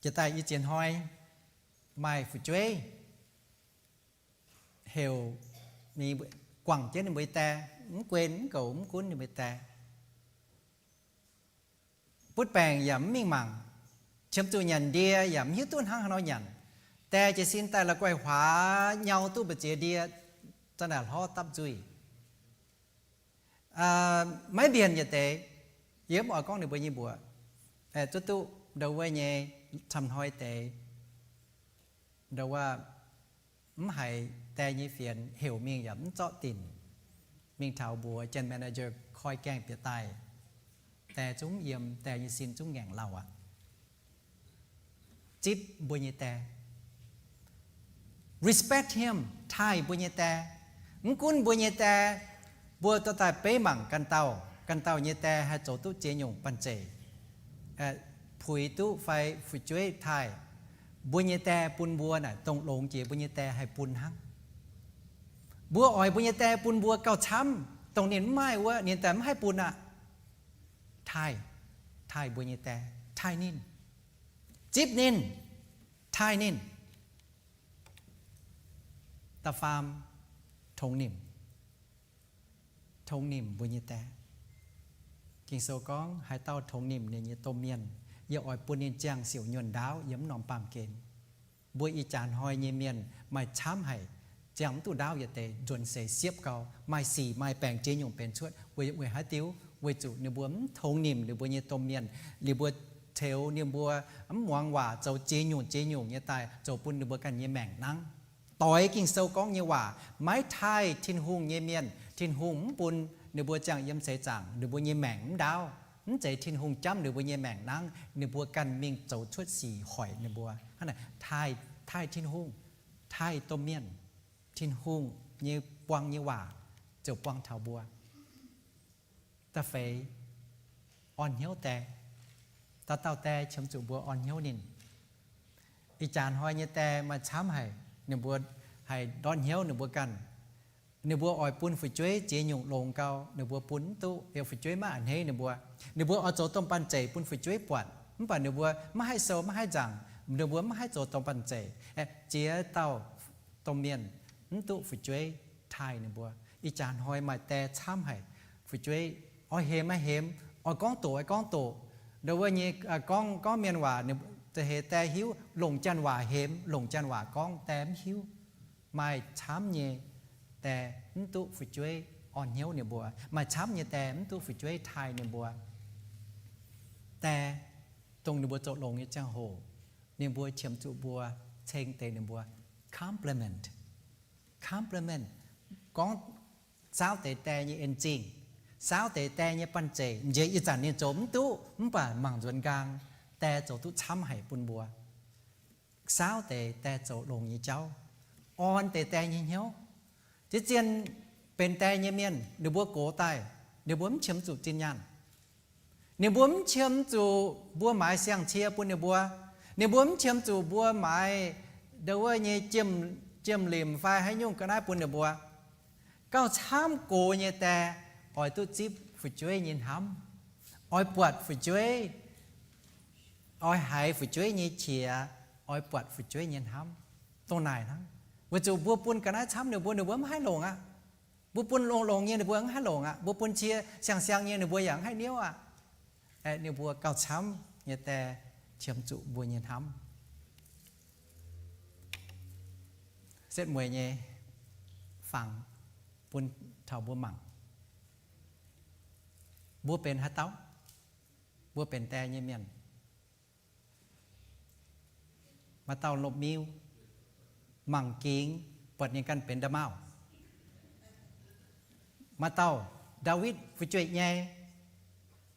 Jiex daaih i ziex hnoi maaih fu'jueiv heuc, guangc jienv ninh mbuo nyei die, mv guen mv goux mv gunv ninh mbuo nyei die, butv baengc yaac mv mingh mangc, qiemx zuqc nyanc ndie yaac mv hiuv duqv hnangv haaix nor nyanc. Die jiez sin daaih la'guaih huaax nyau duqv mbu'ziex ndie, zanc naaic hlorv dapv nzuih. Maiv mbienc yietc deix. Yie mv oix gorngv ninh mbuo nyei mbuoqc, zuov duqv ndau wuov nyei camv hnoi deix, ndau wuov mv haiz die nyei fienx heuc mingh yaac mv zorqv dinc, mingh taux mbuox general manager koi gaengh bieqc daaih, die zungv yiem, die nyei sin zungv ngaengc lauh aqv. Zipv mbuo nyei die. Respect him, taaih mbuo nyei die. Mv gunv mbuo nyei die, mbuo dorh daaih beiv mangc ganh dauh, ganh dauh nyei die haih zoux duqv ziex nyungc banh zeic, puix duqv fai fu'jueiv taaih, mbuo nyei die bun mbuo naaic dongh longx jiex mbuo nyei die haih bun hnangv. Mbuo oix mbuo nyei die bun mbuo gauh camv, dongh ninh mv maaih wuov, ninh daaih mv haih bun aqv. Taaih, taaih mbuo nyei die, taaih ninh, zipv ninh, taaih ninh. Da'faam, tongx nimc. Tongx nimc mbuo nyei die. Ging-Sou gorngv, haaix dauh tongx nimc ninh nyei domh mienh, yie oix bun ninh ziangh siouc nyuonh ndaauv yiem mv norm baamh gen. Mbuo ih jaax hnoi nyei mienh maaih camv haic, ziangh mv duqv ndaauv yietc deix, nzuonx seix siepv gau, maaih sic maaih baengc ziex nyungc benx cuotv. Weic, weic haaix diuc? Weic zuqc ninh mbuo mv tongx nimc ninh mbuo nyei domh mienh. Ninh mbuo ceux ninh mbuo mv muangx waac, zoux ziex nyungc ziex nyungc nyei daaih, zoux bun ninh mbuo ganh nyei maengc nangv. Doix Ging-Sou gorngv nyei waac, maiv taaih Tin-Hungh nyei mienh, Tin-Hungh mv bun ninh mbuo ziangh yiem seix zaangc, ninh mbuo nyei maengc mv ndaauv. Mv zeiz Tin-Hungh jamv ninh mbuo nyei maengc nangv, ninh mbuo ganh mingh zoux cuotv sic hoic ninh mbuo. Hnangv naaic, taaih, taaih Tin-Hungh, taaih domh mienh, Tin-Hungh nyei buang nyei waac ziouc buang taux mbuo. Da'feix, orn hnyouv die. Dauh dauh die qiemx zuqc mbuo orn hnyouv ninh. Ih jaax hnoi nyei die maaih camv haic, ninh mbuo haih ndortv hnyouv ninh mbuo ganh. Ninh mbuo oix bun fu'jueiv ziex nyungc longx gau, ninh mbuo bun mv duqv, yaac fu'jueiv maiv a'hneiv ninh mbuo. Ninh mbuo oix zoux domh banh zeic bun fu'jueiv buatc, mv baac ninh mbuo maiv haih sou maiv haih nzaangc, ninh mbuo maiv haih zoux domh banh zeic. Ziex dauh domh mienh mv duqv fu'jueiv taaih ninh mbuo. Ih jaax hnoi maaih die camv haic, fu'jueiv oix hemx maiv hemx, oix gorngv doqc maiv gorngv doqc. Ndau wuov nyei gorngv, gorngv mienh waac, za'heix die hiuv, longc janx waac hemx, longc janx waac gorngv die mv hiuv. Maaih camv nyei die mv duqv fu'jueiv orn hnyouv ninh mbuo. Maaih camv nyei die mv duqv fu'jueiv taaih ninh mbuo. Die, dongh ninh mbuo zoux longx nyei ziangh hoc, ninh mbuo qiemx zuqc mbuo ceng deix ninh mbuo compliment. Compliment, gorngv saauv deix die nyei en zingh, saauv deix die nyei banh zeic, nziex ih zanc ninh zoux mv duqv, mv baac mangc nzuonx nqaang, die zoux duqv camv haic bun mbuo. Saauv deix die zoux longx nyei jauv, orn deix die nyei hnyouv. Ziouc zien benx die nyei mienh, ninh mbuo gox daaih, ninh mbuo mv qiemx zuqc zinh nyaanh. Ninh mbuo mv qiemx zuqc mbuo maaiz siang-cie bun ninh mbuo. Ninh mbuo mv qiemx zuqc mbuo maaiz ndau wuov nyei jiem-limc fai haaix nyungc ga'naaiv bun ninh mbuo. Gauh camv gox nyei die oix duqv zipv fu'jueiv nyei hnamv, oix buatc fu'jueiv, oix haiz fu'jueiv nyei qiex, oix buatc fu'jueiv nyei hnamv. Dongh naaic hnangv. Weic zuqc mbuo bun ga'naaiv camv ninh mbuo, ninh mbuo mv haih longc aqv. Mbuo bun longx-longx nyei ninh mbuo mv haih longc aqv. Mbuo bun cie siang-siang nyei ninh mbuo yaac mv haih niouv aqv. Ninh mbuo gauh camv nyei die qiemx zuqc mbuo nyei hnamv. Setv mueiz nyei fangx bun taux mbuo mangc. Mbuo benx haaix dauh? Mbuo benx die nyei mienh. Maaih dauh lomh miu, mangc gingx buatc ninh ganh benx nda'maauh. Maaih dauh, Ndaawitv fu'jueiv nyei,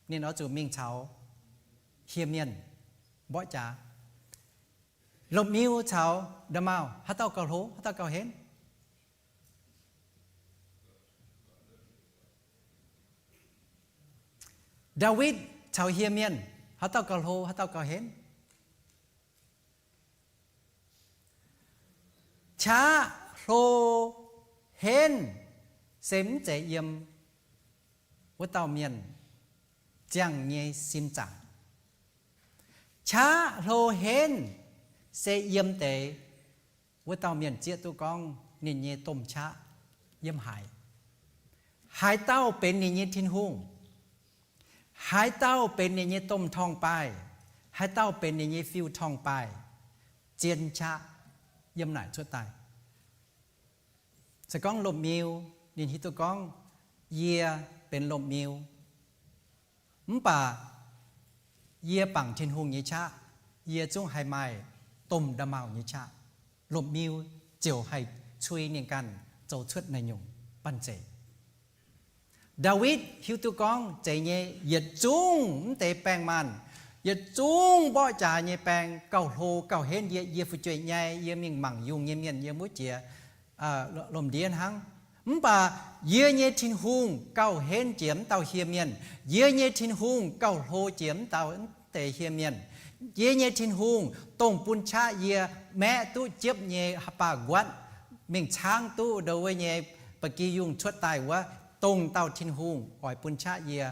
ninh oix zuqc mingh caux hieh mienh mborqv jaax. Lomh miu caux nda'maauh, haaix dauh gauh hlo, haaix dauh gauh henv? Ndaawitv caux hieh mienh, haaix dauh gauh hlo, haaix dauh gauh henv? Qaqv hlo henv se mv zeiz yiem wuov dauh mienh ziangh nyei sin zaangc. Qaqv hlo henv se yiem deix wuov dauh mienh zieqv duqv gorngv ninh nyei domh qaqv yiem haaix. Haaix dauh benx ninh nyei Tin-Hungh? Haaix dauh benx ninh nyei domh torngv-baaih? Haaix dauh benx ninh nyei fiuv-torngv-baaih? Zien qaqv yiem naaic cuotv daaih. Se gorngv lomh miu, ninh hiuv duqv gorngv, yie benx lomh miu, mv baac yie bangc Tin-Hungh nyei qaqv, yie zungv haih maaih domh nda'maauh nyei qaqv. Lomh miu ziouc haih cui ninh ganh zoux cuotv naaiv nyungc banh zeic. Ndaawitv hiuv duqv gorngv zeiz nyei, yietc zungv mv deix baeng maanh, yietc zungv mborqv jaax nyei baeng, gauh hlo gauh henv, yie, yie fu'jueiv nyei, yie mingh mangc yungh nyei mienh yiem wuov jiex lomh ndiev hnangv. Mv baac yie nyei Tin-Hungh gauh henv jiex mv dauh hieh mienh. Yie nyei Tin-Hungh gauh hlo jiex mv dauh mv deix hieh mienh. Yie nyei Tin-Hungh dongh bun qaqv yie maeqv duqv jiepv nyei haaix baac nquatv, mingh caangv duqv ndo wuov nyei ba'gi yungh cuotv daaih wuov, dongh dauh Tin-Hungh oix bun qaqv yie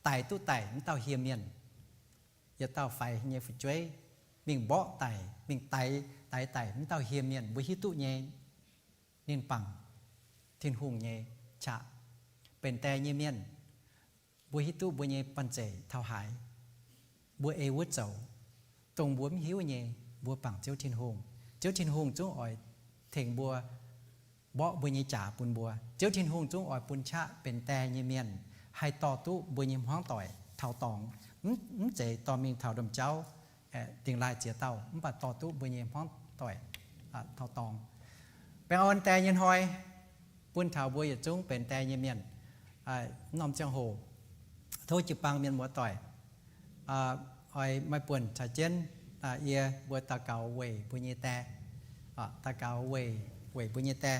daix duqv daic mv dauh hieh mienh. Yietc dauh faix nyei fu'jueiv mingh mborqv daic, mingh daix, daix daic mv dauh hieh mienh, mbuo hiuv duqv nyei. Ninh bangc Tin-Hungh nyei qaqv. Benx die nyei mienh, mbuo hiuv duqv mbuo nyei banh zeic taux haaix, mbuo ei wuov zoux. Dongh mbuo mv hiuv nyei, mbuo bangc Ziouv Tin-Hungh. Ziouv Tin-Hungh zungv oix tengx mbuo mborqv mbuo nyei jaax bun mbuo. Ziouv Tin-Hungh zungv oix bun qaqv benx die nyei mienh haih dorh duqv mbuo nyei hmuangv doic taux dorngx. Mv, mv zeiz dorh mingh taux domh jauv, dingx laaih ziex dauh, mv baac dorh duqv mbuo nyei hmuangv doic taux dorngx. Baengh orn die nyei hnoi bun taux mbuo yietc zungv benx die nyei mienh. Mv norm ziangh hoc tov jiu-baang mienh muoz-doic oix maaih buonc caux jienv yie mbuo daux gaux weic mbuo nyei die. Daux gaux weic, weic mbuo nyei die.